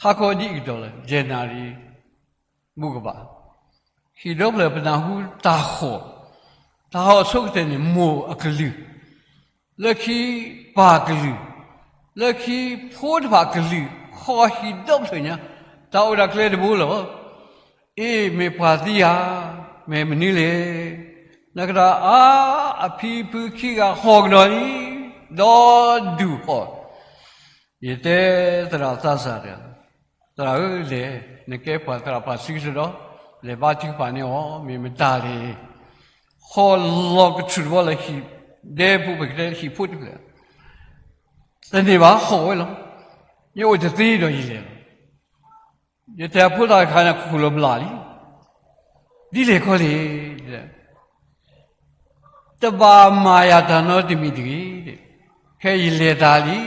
ဟါခီဒ်အံၤကတီၢ်လၢ January မုၢ်ကဘၣ်, ဟံၣ်ဒီဖျၢၣ်ပနၢ်ဟူတၢ်ဟီၣ်, တၢ်ဟီၣ်အဆိကတၢၢ်န့ၣ် မိၢ်အကလုၢ်, လၢခံပၢ်ကလုၢ်, လၢခံဖိတဖၣ်ကလုၢ်, ဟီၣ်ဟံၣ်ဒီဖျၢၣ်ညါ, တၢ်အိၣ်ဒၣ်ကျဲတဘိလီၤ. အ့ မ့ၢ်ပှၤသံဧါ, မ့ၢ်မနုၤလဲၣ်, နကဒၣ်အါ, အဖံဖုခံဂၤဟီၣ်ကဒီးလံ, ဒီဒူၣ်ဟီၣ် ယတဲသရၣ်သးစၢ်ဒီး, သရၣ်ဧၢလဲၣ်, နကဲပှၤသရၣ်ပှၤစံးကစီဒီ, လဲၤဘါထုကဖၣ်န့ၢ်အီၤ, မ့ၢ်မတၤလဲၣ်, ဟီၣ်လီၤကထူၣ်တဘီလၢဟံၣ်ဒဲဖိ ပကတဲဟံၣ်ဖိတဖျၢၣ်, တန့ၢ်ဘၣ်ဟီၣ်ဝဲလီၤ. ယအိၣ်တသ့ဒီးယလဲၤလီၤ. ယတဲဖိသၣ်တခါန့ၣ် ခိၣ်လီၤဘျးလံ, ဒ်လဲၣ်ခီလဲၣ် တဘၣ်မၤယၤတၢ်နီတမံၤတဂ့ၤ, ခဲယလဲၤတၢ်လံ,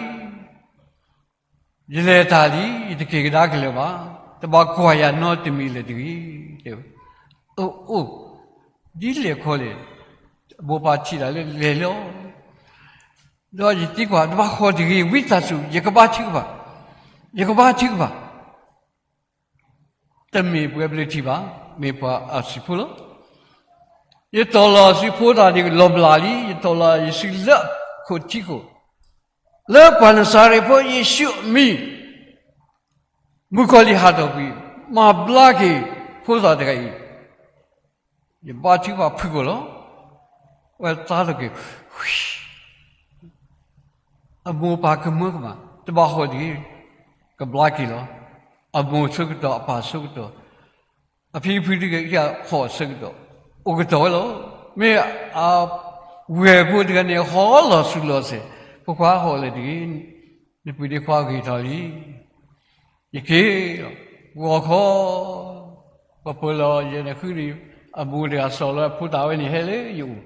ယလဲၤတၢ်လံ, ယတက့ၤကဒါက့ၤလၢၤဘၣ်, တဘၣ်ကွၢ်ယၤနီတမံၤလၢၤတဂ့ၤ, တဲဝဲ, အိၣ်အိၣ်, ဒ်လဲၣ်ခီလဲၣ်, မိၢ်ပၢ်ထံၣ်တၢ်လၢလဲၤလီၤ, ဒီးယသံကွၢ် တဘၣ်ဃီတဂ့ၤ, ဝံသးစူၤ ယကဘါထုကဖၣ်, ယကဘါထုကဖၣ် တမ့ၢ်ပှၤဘျၢထံဘၣ်, မ့ၢ်ပှၤအစုဖိလီၤ. ယတီၢ်လီၤစုဖိသၣ်န့ၣ်လီၤဘျးလံ, ယတီၢ်လီၤယစုလၢအခိၣ်ထံခိၣ်, လၢပှၤနစၤရ့းဖိယ့ၣ်ၡူးအမံၤ, မုၣ်ကီၤလံၢ်ဟးထီၣ်ကွံာ်, မၤဘျါက့ၤဖိသၣ်တဂၤအံၤ, ယဘါထုကဖၣ်ဖုၣ်ကိာ်လီၤ. ဝဲသါထီၣ်က့ၤ, အမိၢ်ပၢ်ကမၢကမၣ်, တဘၣ်ဃီတဂ့ၤ, ကဘျါက့ၤလီၤ. အမိၢ်ဆၢကတီၢ် အပၢ်ဆၢကတီၢ်, အဖံအဖုတဂၤအံၤဟီၣ်ဆၢကတီၢ်, အိၣ်ကတီၢ်ဝဲလီၤ. မ့ၢ်အဝဲၢ်ဖိတဂၤန့ၣ် ဟီၣ်လီၤဆူၣ်လီၤစဲၤ, ဖိခွါဟီၣ်လၢၤတဂ့ၤ, နပုၢ်ဒ့ခွါဂ့ၤထီၣ်လံ ယက့ၤ, ဂီၤခီ, ပပၢၤလီၤယဲၢ်နဃုနံၣ်, အမိၢ်တဂၤစီၤလီၤအဖိသၣ်ဝဲန့ၣ်ဟဲလၢယအိၣ်,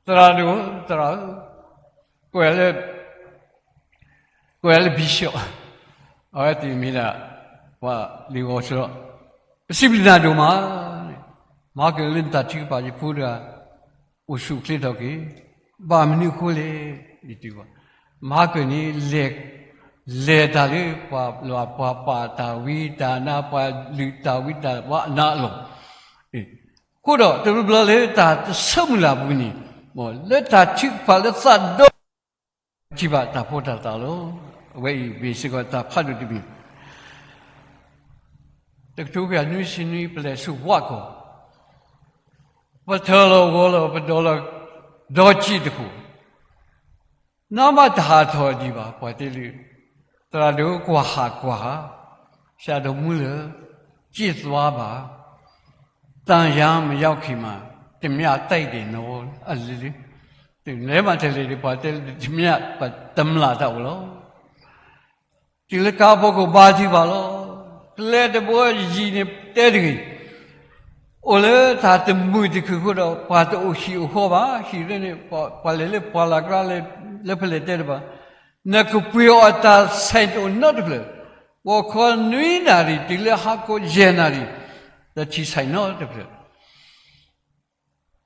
သရၣ်ဒိၣ်, သရၣ်ဧၢ, ကွဲးလၢ, ကွဲးလၢ bishop, အဝဲသ့ၣ်မ့ၢ်ဒၣ်, ပှၤလံာ်ဂီၤဆၢ, ပစံးဘျုးနၤဒိၣ်မး, မၤက့ၤလၢနတၢ်ထုကဖၣ်ယဖိတဂၤ အိၣ်ဆူၣ်အိၣ်ချ့ထီၣ်က့ၤ, ဘၣ်မနုၤအဃိလဲၣ်, ယတဲ, မၤက့ၤန့ၣ်, လဲၤတၢ်လၢပှၤလၢပှၤပာ်တၢ်ဝံတၢ်နါ ပှၤလုၢ်တၢ်ဝံတၢ်နါအလီၢ်, အဃိဒီးတဘျီဘျီလၢတၢ်တဆၢမုၢ်လၢ်အပူၤန့ၣ်, မ်လၢတၢ်ထုကဖၣ်လၢသးဒီ ထံၣ်ဘၣ်တၢ်ဖိတၢ်သၣ်လီၤ. အဝဲအံၤမ့ၢ်စ့ၢ်ကီးတၢ်ဖးဒိၣ်တမံၤ, တကထိခွံကယၤနွံဆံနွံ ပလဲၤဆူဝၣ်ကီၢ်, ပထၢလီၤဂီၤလီၤ ပဒိးလီၤ ဒီကံၣ်တခိၣ်, နီၢ်မးတဟးထီၣ်ဒံးဘၣ် ပှၤတဲလၢ သရၣ်ဒိၣ်ကွၢ်ဟးကွၢ်ဟး, ဆရာတော်မူလၢ ကြည့်သွားပါ, သံယာမရောက်ခင်မှာ ဓမြတိုက်တယ်နော်, အလၢလၢ, တုၤလဲၤမးတလဲၤဒီး ပှၤတဲလၢ ဓမြ ပတမျၢ်တၢ်အိၣ်လီၤ. တုၤလၢကါဖိကဘါထုကဖၣ်လီၤ. ကျဲတဘိယံၤန့ၣ်တဲတဂ့ၤ, အိၣ်လၢတၢ်တမုာ်တခုၣ်အဃိဒီး ပှၤတအိၣ်ဟံၣ်အိၣ်ဃီဘၣ်, ဟံၣ်သ့ၣ်န့ၣ် ပှၤလဲၤလၢပှၢ်လၢ်ကျါ လၢဖဲလဲၣ်တဲတဘၣ်, နကပှ့ၤအီၣ်တၢ် ဆိုင် တအိၣ်နီတဖျၢၣ်, ဂီၤခီနွံနၣ်ရံၣ် တုၤလၢဟါခီယဲၢ်နၣ်ရံၣ် တထံၣ် ဆိုင် နီတဖျၢၣ်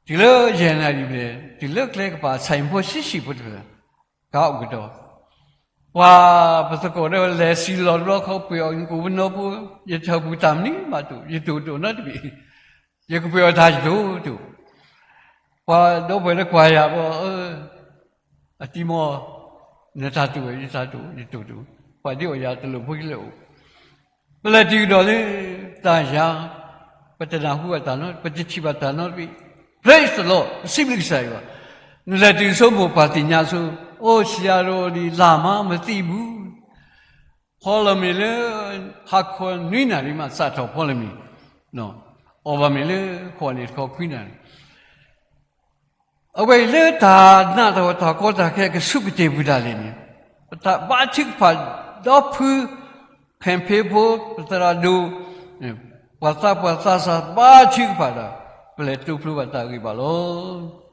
တုၤလၢယဲၢ်နၣ်ရံၣ်ဘျဲၣ် တုၤလၢကျဲကပၤ ဆိုင် ဖိဆံးဆံးဖိတဖျၢၣ်, ကါအိၣ်ကတီၢ်, ပှၤပသကိးဒီးလဲၤစံၣ်လီၤတဘျီဃီ ပှ့ၤအီၣ်ကိးပနီဖိ, ယထၢၣ်ပူၤတၢ်မနုၤမးတအိၣ်, ယတအိၣ်တအိၣ်နီတဘ့ၣ်, ယကပှ့ၤအီၣ်တၢ်ယတအိၣ်တအိၣ်, ပှၤဒီပုၢ်ဝဲၢ်လၢကွၢ်ယၤဘၣ်, အတံၤမီၢ်, နတၢ်တအိၣ်ဝဲ ယတၢ်တအိၣ် ယတအိၣ်တအိၣ်, ပှၤဒ်အီၣ်ယၤတလိၣ်ဖိကလဲၤအိၣ် ပလဲၤတုၤကဒီးလၢ သံယာ, ပတနၢ်ဟူဘၣ်တၢ်နီတဘ့ၣ်, ပတထံၣ်ဘၣ်တၢ်နီတဘ့ၣ်, Praise the Lord, ပစံးဘျုးကစၢ်ယွၤ, နလဲၤတုၤဆိမိၢ်ပၢ်သ့ၣ်ညါဆိ, အိၣ် ဆရာတော်ဒီး လာမး မသိဘူး, ဖီလီၤမ့ၢ်လၢ ဟါခီနွံနၣ်ရံၣ်မး စးထီၣ်ဖီလီၤမ့ၢ်, အီၣ်ဘၣ်မ့ၢ်လၢ ဃိးနၣ်ရံၣ်တခီခွံနၣ်ရံၣ် အဝဲအံၤလၢတၢ်နာ်တၢ်ကီတၢ်ခဲကဆူးကတ့ၢ်ပူၤဒၣ်လဲာ်န့ၣ်, ပတၢ်ဘါထုကဖၣ်ဒီဖု, ဖဲၣ်ဖ့ဖိ, ပသရၣ်ဒိၣ်, ပှၤသးပှၢ်သးစၢ်ဘါထုကဖၣ်ဒီး, ပလဲၤတိဖျိဘၣ်တၢ်ဂ့ၢ်ဘၣ်လီၤ.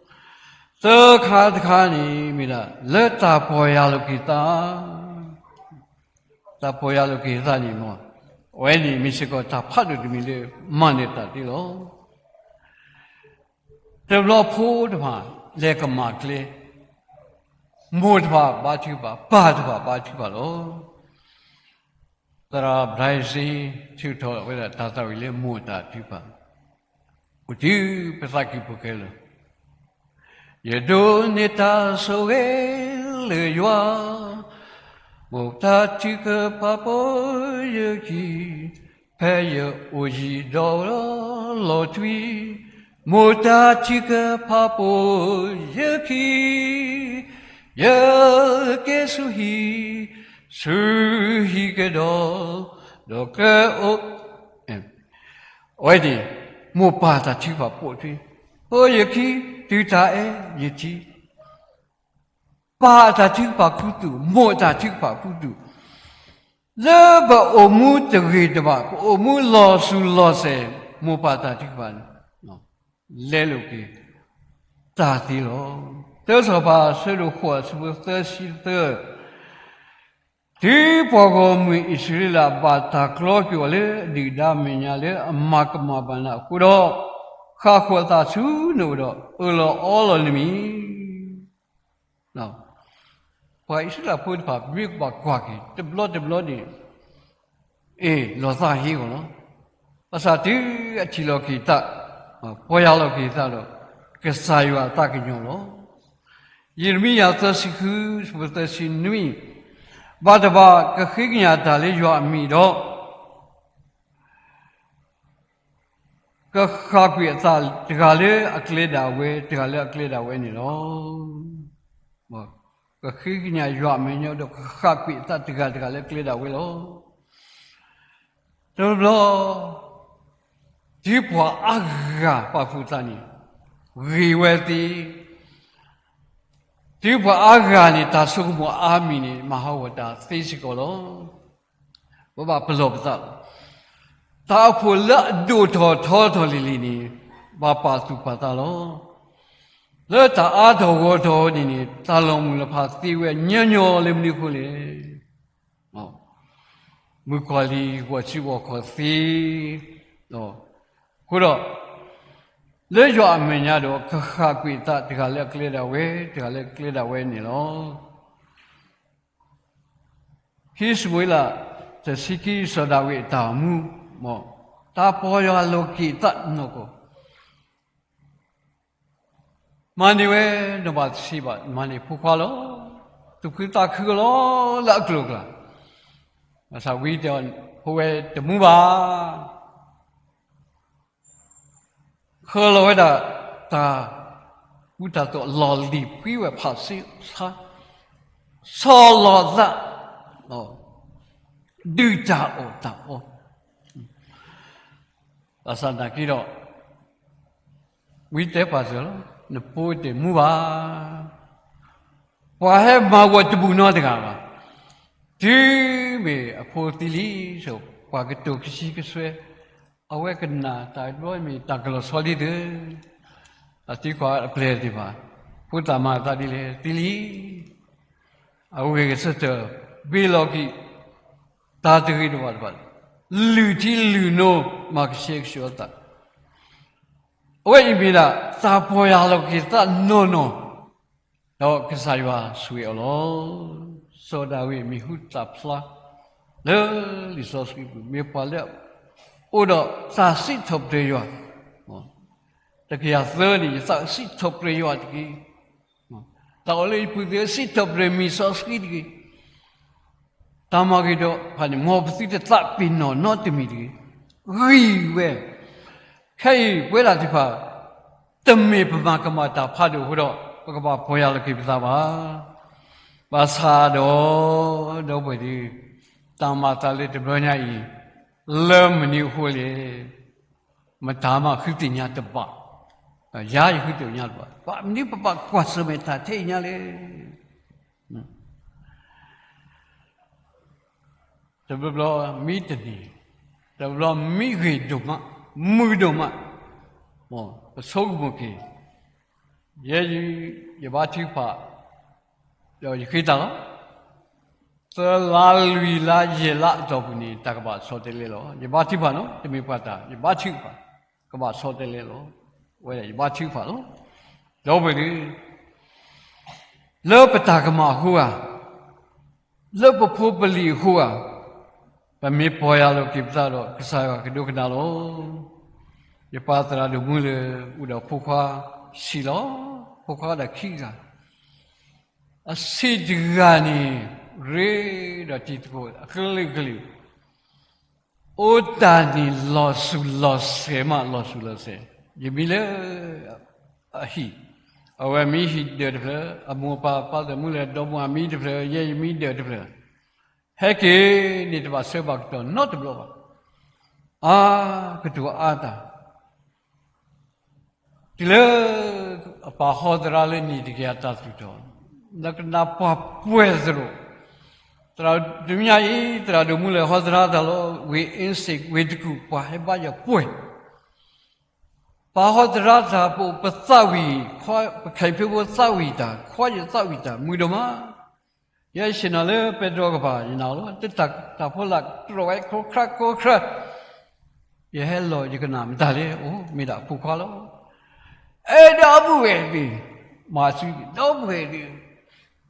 သၢခါတခါန့ၣ်မ့ၢ်ဒၣ် လၢတၢ်ပီၢ်ယၢ်လီၤက့ၤသး တၢ်ပီၢ်ယၢ်လီၤက့ၤသးန့ၣ်မ့ၢ်, အဝဲန့ၣ်မ့ၢ်စ့ၢ်ကီးတၢ်ဖးဒိၣ်တမံၤလၢမၤနၢၤတၢ်သ့လီၤ. တဘျီဖိတဖၣ် လဲၤကမၣ်ကျဲ, မိၢ်တဖၣ်ဘါထုကဖၣ်, ပၢ်တဖၣ်ဘါထုကဖၣ်လီၤ. သရၣ် Brian စ့ ထုးထီၣ်ဝဲဒၣ်တၢ်သးဝံၣ်လၢမိၢ်တၢ်ထုကဖၣ်, အိၣ်တုၤပသးကံၢ်ပူၤခဲလၢာ် ယဒိးန့ၢ်တၢ်ဆိၣ်ဂ့ၤလၢယွၤ, မိၢ်တၢ်ထုကဖၣ်ပိာ်ယခံ, ဖဲယအိၣ်ယံၤဒီးလီၤထွံ, မိၢ်တၢ်ထုကဖၣ်ပိာ်ယခံ, ယက့ၤဆူဟံၣ်, ဆူဟံၣ်ကဒီး, ဒီးကအိၣ် အဝဲန့ၣ် မိၢ်ပၢ်တၢ်ထုကဖၣ်ပိာ်ထွဲ, ပိာ်ယခံ တုၤတၢ်အဲၣ်ယထံ, ပၢ်အတၢ်ထုကဖၣ်ခူသူၣ်, မိၢ်အတၢ်ထုကဖၣ်ခူသူၣ်, လၢပအိၣ်မူတဂ့ၤတဘၣ်, ပအိၣ်မူလီၤစူၤလီၤစဲၤ, မိၢ်ပၢ်တၢ်ထုကဖၣ်န့ၣ် လဲလိာ်က့ၤ တၢ်သ့လီၤ. သၢစီၤပၤ အဆၢဒိၣ်ဃိး အဆၢဖိသၢဆံသၢ, တုၤပှၤဂီၢ်မုၢ်အံၣ်စရ့လး ဘၣ်တၢ်ကျီကွံာ်အီၤလၢအဒုၣ်ဒါမဲာ်ညါလၢအမၤကမၣ်ဘၣ်နၤအဃိဒီး, ဃၣ်ဃီၤအသးဆူနအိၣ်ဒီး အၢၣ်လီၤအီလီၤနမံၤ ပှၤအံၣ်စရ့လးဖိတဖၣ် မ့ၢ်ကဘၣ်ကွၢ်က့ၤ တဘျီတဘျီန့ၣ် အ့ၣ် လီၤသးဟ့အီၤလီၤ. ဘၣ်ဆၣ်တုၤအထံၣ်လီၤက့ၤသး, ပီၢ်ယၢ်လီၤက့ၤသးဒီး ကစၢ်ယွၤအသးကညီၤလီၤ. ယံးရမံယၤသၢဆံဃု သၢဆံနွံ, ဘၣ်တဘၣ်ကဃ့ကညးတၢ်လၢယွၤအမံၤဒီး ကဃၣ်ကွံာ်အသးတဂၤလၢအကျဲဒၣ်ဝဲ တဂၤလၢအကျဲဒၣ်ဝဲန့ၣ်လီၤ. ကဃ့ကညးယွၤအမဲာ်ညါဒီး ကဃၣ်ကွံာ်အသးတဂၤတဂၤလၢအကျဲဒၣ်ဝဲလီၤ. တဘျီဘျီ တုၤပှၤအါဂၤပာ်ဖှိၣ်သးန့ၣ် ဂ့ၤဝဲသ့, တုၤပှၤအါဂၤန့ၣ် တၢ်ဆိကမိၣ်အါမံၤန့ၣ် မၤဟးဂီၤတၢ်သ့စ့ၢ်ကီးလီၤ. ပဘၣ်ပလီၢ်ပသးလီၤ. တၢ်အိၣ်ဖှိၣ်လၢအဒိၣ်ထီၣ်ထီထီၣ်လံၤလံၤန့ၣ် ဘၣ်ပာ်သူၣ်ပာ်သးလီၤ. လၢတၢ်အါထီၣ်ဂီၢ်ထီၣ်န့ၣ်န့ၣ် တၢ်လီၤမုၢ်လီၤဖးသ့ဝဲညီညီလၢမနုၤအဃိလဲၣ်. မုၣ်ကီၤလံၢ်ဂီၤစုဂီၤခီၣ်သ့, အဃိဒီး လၢယွၤအမဲာ်ညါဒီး ကဃၣ်ကွံာ်အသးတဂၤလၢအကျဲဒၣ်ဝဲ တဂၤလၢအကျဲဒၣ်ဝဲန့ၣ်လီၤ. ခံၡမူၤအ့လး တဆံခံ စီၤဒၤဝံးအတၢ်အိၣ်မူ, မ်တၢ်ပီၢ်ယၢ်လီၤက့ၤသးနီၢ်ကီၢ် မၤန့ၢ်ဝဲ နဘၣ်သ့ဘၣ် မၤန့ၢ်ဖိခွါလီၤ. သူၣ်ခုသးခုလီၤလၢအကျိၤအကျဲ, ဘၣ်ဆၣ်ဝံတဲအီၤ ဖိဝဲတမူဘၣ်. ဃၢလီၤဝဲဒၣ်တၢ်ကူတၢ်သိး လီၢ်လံၤဖှံဝဲဖးဆံဆါ, ဆီလီၤသး, ဒုၣ်တၢ်အီၣ်တၢ်အီ, ဘၣ်ဆၣ်နာ်က့ဒီး ဝံတဲပာ်စၢၤလီၤ, နဖိတမူဘၣ်. ပှၤဟဲမၤဂီၤတဘူၣ်နီတဂၤဘၣ်. တုၤမ့ၢ်အဖိသံလံ, ပှၤကတိၤကဆံကဆွဲ, အဝဲကနၣ်တၢ်ဘျီမ့ၢ်တၢ်ကလီၤဆီဒ်သိး, အသံကွၢ်အပျဲၢ်သ့ၣ်တဖၣ်, ဖိသၣ်မၤအသးဒ်လဲၣ်, သံလံ. အဂ့ၢ်ကစၢၢ်တၢၢ် ဘ့ၣ်လီၤက့ၤ တၢ်တဂ့ၤတဘၣ်တဘၣ်, လုၢ်ထံလုၢ်နိ မၤကဆှဲကဆှီအသး, အဝဲအံၤမ့ၢ်ဒၣ် တၢ်ပီၢ်ယၢ်လီၤက့ၤသးနီၢ်နီၢ်, ဒီးကစၢ်ယွၤဆိၣ်ဂ့ၤအီၤလီၤ. စီၤဒၤဝံးမ့ၢ်ဟူသၣ်ဖျါ လၢလံာ်စီဆှံပူၤ မ့ၢ်ပှၤလၢ အိၣ်ဒီးတၢ်စံးထီၣ်ပတြၢၤယွၤ, တကယၤသၢန့ၣ် ယသးစံးထီၣ်ပတြၢၤယွၤတက့ၢ်. တၢ်အိၣ်လၢယပုၢ်သ့ၣ်ဧၢ စံးထီၣ်ပတြၢၤမံၤစီဆှံတက့ၢ်. တၢ်မၤဂ့ၤဒီးဖၣ်န့ၣ် မ်ပသုတသးပ့ၤနီၣ်နီတမံၤတဂ့ၤ. ဂံၢ်ဝဲ, ခဲအံၤပဝဲဒၣ်သ့ၣ်တဖၣ် တမ့ၢ်ပမၤကမၣ်တၢ်ဖးဒိၣ်အဃိဒီး ပကဘၣ်ပီၢ်ယၢ်လီၤက့ၤပသးဘၣ်. ဘၣ်ဆၣ်ဒီး ဒီပုၢ်ဝဲၢ်သ့ၣ်, တၢ်မၤအသးလၢတဘျီညါအံၤ လၢမနုၤအဃိလဲၣ်. မတၤမးဃုသ့ၣ်ညါတဘၣ်, ယၤယဃုသ့ၣ်ညါတဘၣ်. ဘၣ်မနုၤပဘၣ်ကွၢ်ဆၢၣ်မဲာ်တၢ်ထဲအံၤညါလဲၣ်. တဘျီဘျီမံတန့ၢ်, တဘျီမံဂ့ၤဒိၣ်မး, မုာ်ဒိၣ်မး, ပဆိကမိၣ်က့ၤ, ယဲယဘါထုကဖၣ်, ဒီးယဃ့တၢ်လီၤ. သၢလါလွံၢ်လါယဲၢ်လါအတီၢ်ပူၤန့ၣ် တၢ်ကဘၣ်ဆီတလဲလီၤ. ယဘါထုကဖၣ်နီၤ, တမ့ၢ်ပှၤတၢ်, ယဘါထုကဖၣ်, ကဘၣ်ဆီတလဲလီၤ. ဝဲဒၣ်ယဘါထုကဖၣ်လီၤ. ဒီပုၢ်ဝဲၢ်သ့ၣ်, လၢပတၢ်ကမၣ်အဃိဧါ, လၢပဖိပလံၤအဃိဧါ, ပမ့ၢ်ပီၢ်ယၢ်လီၤက့ၤပသးဒီး ကစၢ်ယွၤကဒိကနၣ်လီၤ. ယပၢ်သရၣ်ဒိၣ်မူလၢာ် အိၣ်ဒီးဖိခွါဆံးလီၤ. ဖိခွါဒၣ်ခံဂၤ, အဆံးတဂၤန့ၣ် ရ့ဒီးတံၤသကိးအကလုာ်ကလုာ်, အိၣ်တၢ်န့ၣ်လီၤစူၤလီၤစဲၤမး လီၤစူၤလီၤစဲၤ, ယမံလၢအဟံၣ်, အဝဲမံဟံၣ်ဒၢးတဖျၢၣ်, အမိၢ်အပၢ်ပၢ်သရၣ်မူလၢာ်ဒီမါအမံတဖျၢၣ်, ယဲယမံဒၢးတဖျၢၣ်, ဟဲက့ၤန့ၣ်တဘၣ်ဆၢဘၣ်ကတီၢ်နီတဘျီဘၣ်. အါ, ကတိၤအါတၢ် တုၤလၢအပၢ်ဟီသရၣ်လၢန့ၣ်တကယၤတၢ်သူၣ်ထီၣ်, လၢကနၣ်ပှၤပှဲၤသရိာ်, သရၣ်တမံၤအံၤ သရၣ်ဒိၣ်မူလၢာ်ဟီသရၣ်တၢ်လီၤ, ဝ့ၢ်အ့စ့ၣ် ဝ့ၢ်တကူၣ် ပှၤဟဲဘါယွၤပှဲၤ, ပၢ်ဟီသရၣ်တၢ် ပအိၣ်ပသးဝံၣ်, ပခဲအံၤဖဲဖိသးဝံၣ်တၢ်, ခွါယသးဝံၣ်တၢ် မုာ်ဒိၣ်မး. ယဲယဆ့ၣ်နီၤလၢပဲတြီကပၤ ယနာ်လီၤ, တၢ်တၢ်ဖိလာ်တြီဝဲ ခိၣ်ခရၣ်ခိၣ်ခရၣ်, ယဟဲလီၤယကနၣ်မတၤလဲၣ်, အိၣ်မ့ၢ်ဒၣ်အဖိခွါလီၤ. အဲၣ်ဒီပုၢ်ဝဲၢ်သ့ၣ်, မၤဆူဒီပုၢ်ဝဲၢ်သ့ၣ်,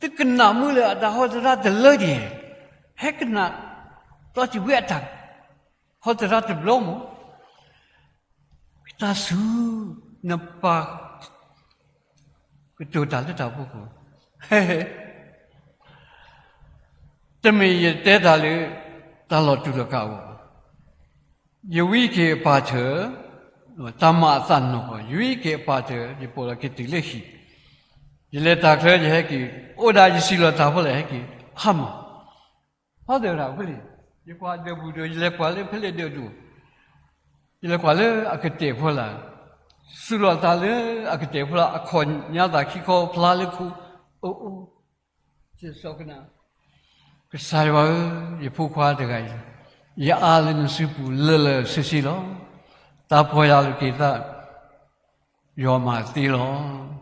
သုကနၣ်မူလၢအတၢ်ဟီသရၣ်တလၢဒံး, ဟဲကနၣ် သီတံၢ်ဝဲအတၢ် ဟီသရၣ်တဘျီမး, တၢ်ဆူၣ်, နပၢ်ကတိၤတၢ်လၢတၢ်ဖီခိၣ်, တမ့ၢ်ယတဲတၢ်လၢ တၢ်လီၤတူာ်လီၤကာ်အဂီၢ်, ယဝံက့ၤအပၢ်ထၢၣ်, တၢ်မၤအသးနီၢ်ကီၢ်, ယဝံက့ၤအပၢ်ထၢၣ် ယပိာ်လီၤက့ၤတုၤလၢဟံၣ်, ယလဲၤတၢ်ချၢ ယဟဲက့ၤ, အိၣ်ဒၣ်ယစံးလီၤတၢ်ဖိလဲၣ် ဟဲက့ၤ, ဟါမၢ် ဖါတၢၣ်ဒၣ်ဖဲလဲၣ်, ယကွၢ်ဒၢးပူၤဒီး ယလဲၤကွၢ်လၢဖဲလဲၣ်ဒၢးဒိၣ်, ယလဲၤကွၢ်လၢအကတဲာ်ဖိလာ်, စူးလီၤသးလၢအကတဲာ်ဖိလာ် အခီၣ်ညါသးခံခီဖျါလၢခိ, အိၣ်အိၣ်, ကစၢ်ယွၤဧၢ, ယဖိခွါတဂၤအံၤ, ယအါလၢနစုပူၤလၢာ်လၢာ်ဆ့ဆ့လီၤ. တၢ်ပီၢ်ယၢ်လီၤက့ၤသး ယွၤမၤသ့လီၤ.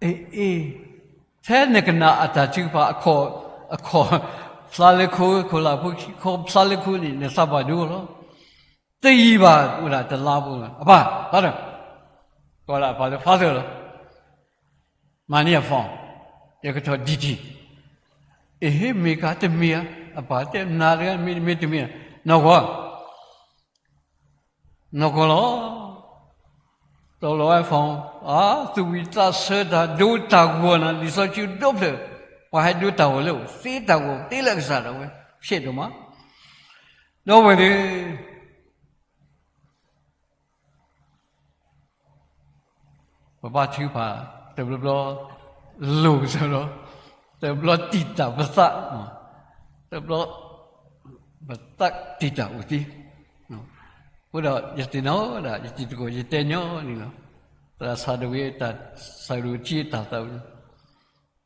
အ့ အ့ ထဲနကနၣ်အတၢ်ထုကဖၣ်အခီၣ်, အခီၣ်ဖျါလၢခိ, ခိၣ်လာ်ဖိခံခီဖျါလၢခိန့ၣ် နသးဘၣ်ဒိလီၤ. တယံာ်ဘၣ်အိၣ်ဒၣ်တလါဖိလီၤ. အပၢ်, ဖါတၢၣ်, ကိးဒၣ်အပၢ်လၢဖါတၢၣ်လီၤ. မၤန့ၢ်အ phone, ယကထီၣ်ဒံၣ်ဒံၣ်, အ့ မ့ၢ်ကါတမ့ၢ်ဧါ, အပၢ်တဲနၤတဂၤ မ့ၢ်တမ့ၢ်တမ့ၢ်, နီၢ်ကီၢ် နီၢ်ကီၢ်လီၤ. တီၢ်လီၤဝဲ phone, အါ, သူၣ်ဝံၣ်သးဆၢတၢ် ဒိတၢ်ဂီၤနၤ လံာ်စီဆှံဒိဖျၢၣ်, ပှၤဟဲဒိတၢ်ဂီၤလၢအိၣ်, သ့တၢ်ဂီၤ သ့လၢအကစၢ်ဒၣ်ဝဲ, ဖျဲးဒိၣ်မး, ဒီပုၢ်ဝဲၢ်သ့ၣ် ပဘါထုကဖၣ် တဘျီဘျီ လိၤကစၢ်ဒီး တဘျီတံာ်တာ်ပသး, တဘျီ ပသးတံာ်တာ်အိၣ်သ့. အဃိဒီးယသ့ၣ်နီၣ်ဒၣ် ယတံၤသကိး ယတဲညီန့ၣ်လီၤ. သရၣ်ဆၣ်ဒိၣ်ဝ့ တၢ်ဆၣ်ဒိၣ်ထံအတၢ်သးဝံၣ်,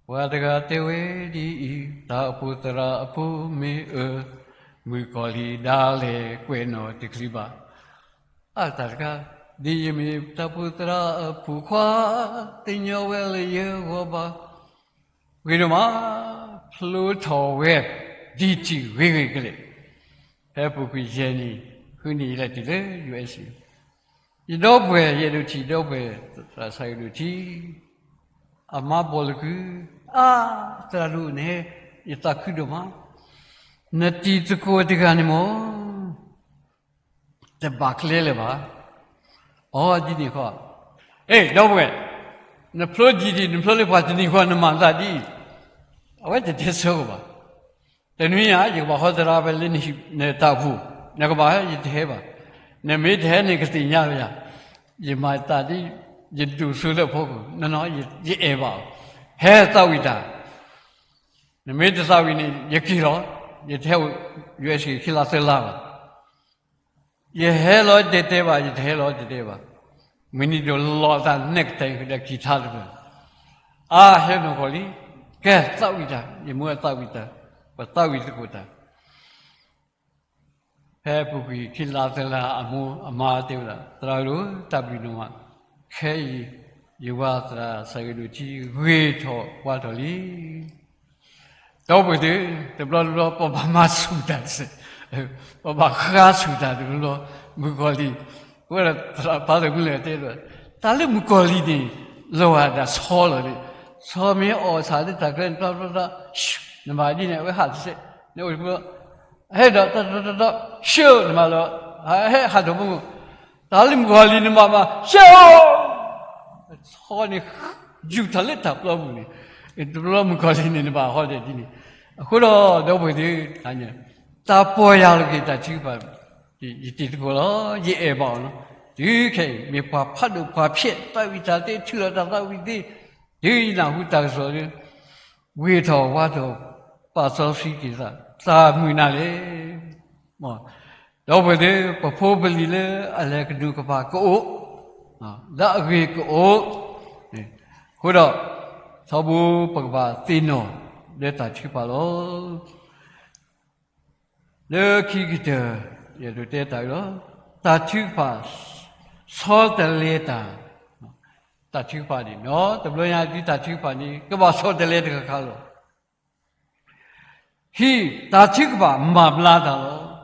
ပှၤတဂၤတဲဝဲဒ်အံၤ, တၢ်အိၣ်ဖှိၣ်သရၣ်အဖိမ့ၢ်အၢ, မုၣ်ကီၤလံၢ်ဒၣ်လဲာ်ကွဲးနီၣ်တချုးဘၣ်. အတၢ်တခါ, ဒ်ယမ့ၢ်တၢ်အိၣ်ဖှိၣ်သရၣ်အဖိခွါ, သ့ၣ်ညါဝဲလၢယဂီၢ်ဘၣ်. ဂ့ၤဒိၣ်မး, ဖျိထီၣ်ဝဲ ဒံထံၣ်ဂ့ၤဂ့ၤကလဲာ်, ဖဲပူၤကွံာ်ယဲၢ်နံၣ်, ဃုနံၣ်ယလဲၤတုၤလၢ ယူၣ်အ့ၣ်စ့ၣ်, ယဒီပုၢ်ဝဲၢ် ယအဲၣ်ဒိးထံၣ်ဒီပုၢ်ဝဲၢ် သရၣ်ဆၣ်ဂ့ၤဒိၣ်ထံ, အမါဘီၣ်လၢကု, အါ, သရၣ်ဒိၣ် နဟဲ, ယသးခုဒိၣ်မး, နတံၤသကိးတဂၤန့ၣ်မ့ၢ် တဘၣ်ကျဲလၢၤဘၣ်. အီ ဒ်န့ၣ်ဃီ, အဲ ဒီပုၢ်ဝဲၢ်, နဖျိဒံထံၣ် နဖျိလၢပှၤတနံၤဃီ နမၤသးဒ်အံၤ, အဝဲတတဲဆၢကဘၣ်. တနွံညါ ယကဘၣ်ဟီသရၣ်ဖဲလၢနတၢ်အိၣ်ဖှိၣ်, နကဘၣ်ဟဲ ယတဟဲဘၣ်. နမ့ၢ်တဟဲန့ၣ် ကသ့ၣ်ညါယၤ, ယမၤသးဒ် ယဒိၣ်စိလၢအဖီခိၣ်, နီၢ်နီၢ် ယအဲၣ်ဘၣ်အီၤ, ဟဲသးဝံၣ်တၢ်, နမ့ၢ်တသးဝံၣ်န့ၣ် ယက့ၤလီၤ, ယတဟဲအိၣ် ယူၣ်အ့ၣ်စ့ၣ် ခံလါသၢလါဘၣ်. ယဟဲလီၤတဲတဲဘၣ်, ယတဟဲလီၤတဲတဲဘၣ်. မုၢ်နံၤဒိၣ်လီၤသးနဲၣ်ကတဲာ်ဃုာ်ဒီးကံၢ်ထါတဖျၢၣ်, အါ ဟဲနီၢ်ကီၢ်လံ, ကဲသးဝံၣ်တၢ်, ယမ့ၢ်သးဝံၣ်တၢ်, ပသးဝံၣ်သကိးတၢ်. ဖဲပူၤကွံာ်ခံလါသၢလါ အမိၢ်အမါတဲဝဲဒၣ်, သရၣ်ဂ့ၤဒိၣ် တၢ်ဘျုးဒိၣ်မး, ခဲအံၤ ယဝၤသရၣ်ဆၣ်ဂ့ၤဒိၣ်ထံ ဂ့ၤထီၣ်ဝါထီၣ်လံ. ဒီပုၢ်ဝဲၢ်သ့ၣ်, တဘျီတဘျီ ပဘၣ်မၤဆူၣ်တၢ်တစဲး, ပဘၣ်ဃါဆူၣ်တၢ်တဘျီဘျီ, မုၣ်ကီၤလံၢ်, အဃိဒီးသရၣ်ဖါတၢ်မုၢ်လၢ်တဲဒီး, တၢ်လၢမုၣ်ကီၤလံၢ်န့ၣ် လီၤဂာ်ဒၣ်ဆီလီၤန့ၣ်, ဆီမ့ၢ်အီၣ်ဆၣ်လၢတၢ်ကျဲန့ၣ် တဘျီဘျီ, နမၤဒ်န့ၣ် အဝဲဟးတစဲး, နအိၣ်တဘျီ ဟဲဒီးတတီတီတီတီ, ဆှၢနမၤလီၤ, ဟဲဟးထီၣ်မူ, တၢ်လၢမုၣ်ကီၤလံၢ်န့ၣ်မၤမၤ, ဆှၢ, ဆီန့ၣ် ယူာ်ထီၣ်လၢတၢ်ပျီပူၤန့ၣ်, တဘျီမုၣ်ကီၤလံၢ်န့ၣ် နဘၣ်ဟီဒဲးဒ်န့ၣ်, အဃိဒီး ဒီပုၢ်ဝဲၢ်သ့ၣ်, တၢ်ပီၢ်ယၢ်လီၤက့ၤတၢ်ထုကဖၣ်, ယတံၤသကိးလီၤ, ယအဲၣ်ဘၣ်အီၤလီၤ, တုၤခဲအံၤ မ့ၢ်ပှၤဖးဒိၣ်ပှၤဖျဲး သးဝံၣ်တၢ်သ့ ထုးလီၤတၢ်သးဝံၣ်သ့, တုၤယနၢ်ဟူတၢ်ကစီၣ်လၢ ဂ့ၤထီၣ်ဝါထီၣ် ပာ်စီဆှံက့ၤသး, သးမုာ်နၤလဲၣ်. ဒီပုၢ်ဝဲၢ်သ့ၣ်, ပဖိပလံၤလၢအလဲၤကဒူးကပၤကအိၣ်, လၢအဂ့ၤကအိၣ်, အဃိဒီး ထီဘိပကဘၣ်သ့ၣ်နီၣ်လၢတၢ်ထုကဖၣ်လီၤ. လၢခံကတၢၢ် ယအဲၣ်ဒိးတဲတၢ်အံၤလီၤ, တၢ်ထုကဖၣ် ဆီတလဲတၢ်, တၢ်ထုကဖၣ်န့ၣ်, တဘျီညါသုတၢ်ထုကဖၣ်န့ၣ် ကဘၣ်ဆီတလဲတခါခါလီၤ. ဟံး, တၢ်ထုကဖၣ်မၤဘျါတၢ်လီၤ.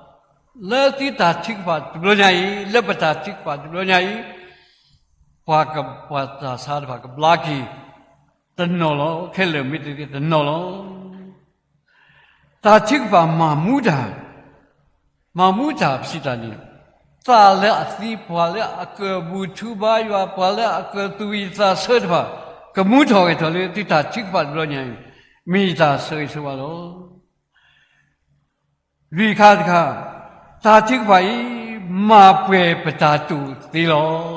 လၢသုတၢ်ထုကဖၣ်တဘျီညါအံၤ, လၢပတၢ်ထုကဖၣ်တဘျီညါအံၤ, ပှၤက, ပှၤသးစၢ်တဖၣ်ကဘျါက့ၤတနီၤလီၤ. ခဲလၢာ်မ့ၢ်တသ့တနီၤလီၤ. တၢ်ထုကဖၣ်မၤမူတၢ်, မၤမူတၢ်ပစံးတၢ်န့ၣ်, သးလၢအသံ, ပှၤလၢအကၢၣ်ဘူၣ်ထူဘါယွၤ, ပှၤလၢအကၢၣ်သူၣ်ဝံၣ်သးဆၢတဖၣ်, ကမူထီၣ်ဂဲၤထီၣ်လၢသုတၢ်ထုကဖၣ်တဘျီညါအံၤ, မ့ၢ်ယတၢ်ဆိၣ်ဂ့ၤဆိၣ်ဝါလီၤ. လွံၢ်ခါတခါ, တၢ်ထုကဖၣ်အံၤ မၤပှဲၤပတၢ်တိာ်သ့လီၤ.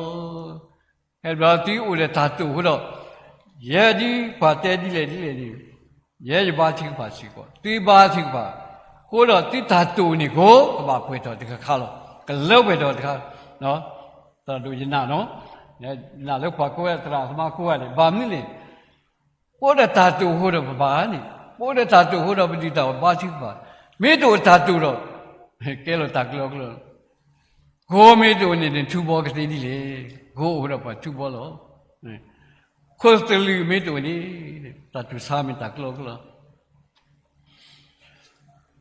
ဟဲဘျီသုအိၣ်ဒီးတၢ်တိာ်အဃိဒီး, ယဲဒ်ပှၤတဲဒ်လဲၣ်ဒ်လဲၣ်န့ၣ်, ယဲယဘါထုကဖၣ်စ့ၢ်ကီး, သုဘါထုကဖၣ်, အဃိဒီးသုတၢ်တိာ်န့ၣ်ကိး ကဘၣ်ပှဲၤထီၣ်တခါခါလီၤ. ကလၢပှဲၤထီၣ်တခါ, သရၣ်ဒိၣ်ယနာ်နီၤ, နာ်လၢပှၤကိးဝဲသရၣ်သမါကိးဂၤန့ၣ်, ဘၣ်မနုၤလဲၣ် ပအိၣ်ဒီးတၢ်တိာ်အဃိဒီးပဘါန့ၣ်, ပအိၣ်ဒီးတၢ်တိာ်အဃိဒီးပဒုးတၢ်အီၣ်ဘါထုကဖၣ်, မ့ၢ်တအိၣ်တၢ်တိာ်ဒီး, ကဲလီၤတၢ်ကျၢၤကျၢၤ, ဂီၤမ့ၢ်တအိၣ်န့ၣ် နထူဘီကသ့ဒ်လဲၣ်, ဂီၤအိၣ်ဒီးပှၤထူဘီလီၤ. ခိၣ်သလုးမ့ၢ်တအိၣ်န့ၣ်, တၢ်တူၢ်ဆါမ့ၢ်တၢ်ကျၢၤကျၢၤ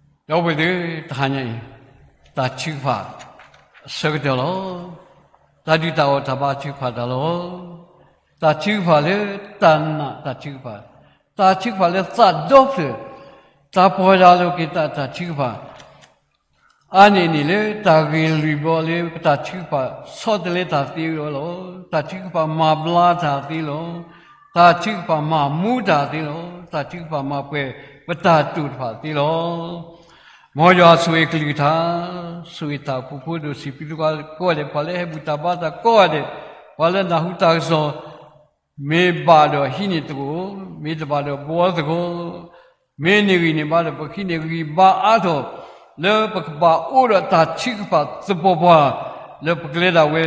ဒီပုၢ်ဝဲၢ်သ့ၣ်, တဟါညါအံၤ, တၢ်ထုကဖၣ်အဆၢကတီၢ်လီၤ. တၢ်ဒုးတၢ်အီၣ်တၢ်ဘါထုကဖၣ်တၢ်လီၤ. တၢ်ထုကဖၣ်လၢတၢ်နာ်တၢ်ထုကဖၣ်, တၢ်ထုကဖၣ်လၢသးဒီဖျၢၣ်, တၢ်ပီၢ်ယၢ်လီၤက့ၤတၢ်တၢ်ထုကဖၣ် အါန့ၢ်န့ၢ်လၢတၢ်ဂ့ၢ်လွံၢ်ဘီလၢပတၢ်ထုကဖၣ်ဆီတလဲတၢ်သ့ဝဲလီၤ. တၢ်ထုကဖၣ်မၤဘျါတၢ်သ့လီၤ. တၢ်ထုကဖၣ်မၤမူတၢ်သ့လီၤ. တၢ်ထုကဖၣ်မၤပှဲၤပတၢ်တိာ်တဖၣ်သ့လီၤ. မ်ယွၤဆိၣ်ဂ့ၤကလုၢ်ကထါ, ဆိၣ်ဂ့ၤတၢ်အိၣ်ဖှိၣ်ဖိဒိၣ်စံးဘျုးစ့ၢ်ကီးကိးဂၤဒဲး, ပှၤလၢဟဲဘူၣ်တၢ်ဘါတၢ်ကိးဂၤဒဲး, ပှၤလၢနၢ်ဟူတၢ်ကစီၣ် မ့ၢ်ဘၣ်ဒီးဟံးန့ၢ်သကိး, မ့ၢ်တဘၣ်ဒီးဘှီသကိး, မ့ၢ်န့ၢ်ဂံၢ်န့ၢ်ဘါဒီး ပကဟံးန့ၢ်ဂံၢ်ဘါအါထီၣ် လၢပကဘၣ်အိၣ်ဒီးတၢ်ထုကဖၣ်သပှၢ်ပှၢ် လၢပကလဲၤဒၣ်ဝဲ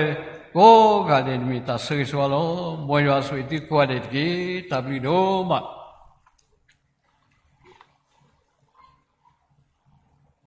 ကိးဂၤဒဲးန့ၣ် မ့ၢ်တၢ်ဆၢဂ့ၤဆၢဝါလီၤ. မ်ယွၤဆိၣ်ဂ့ၤသုကိးဂၤဒဲးတက့ၢ်. တၢ်ဘျုးဒိၣ်မး.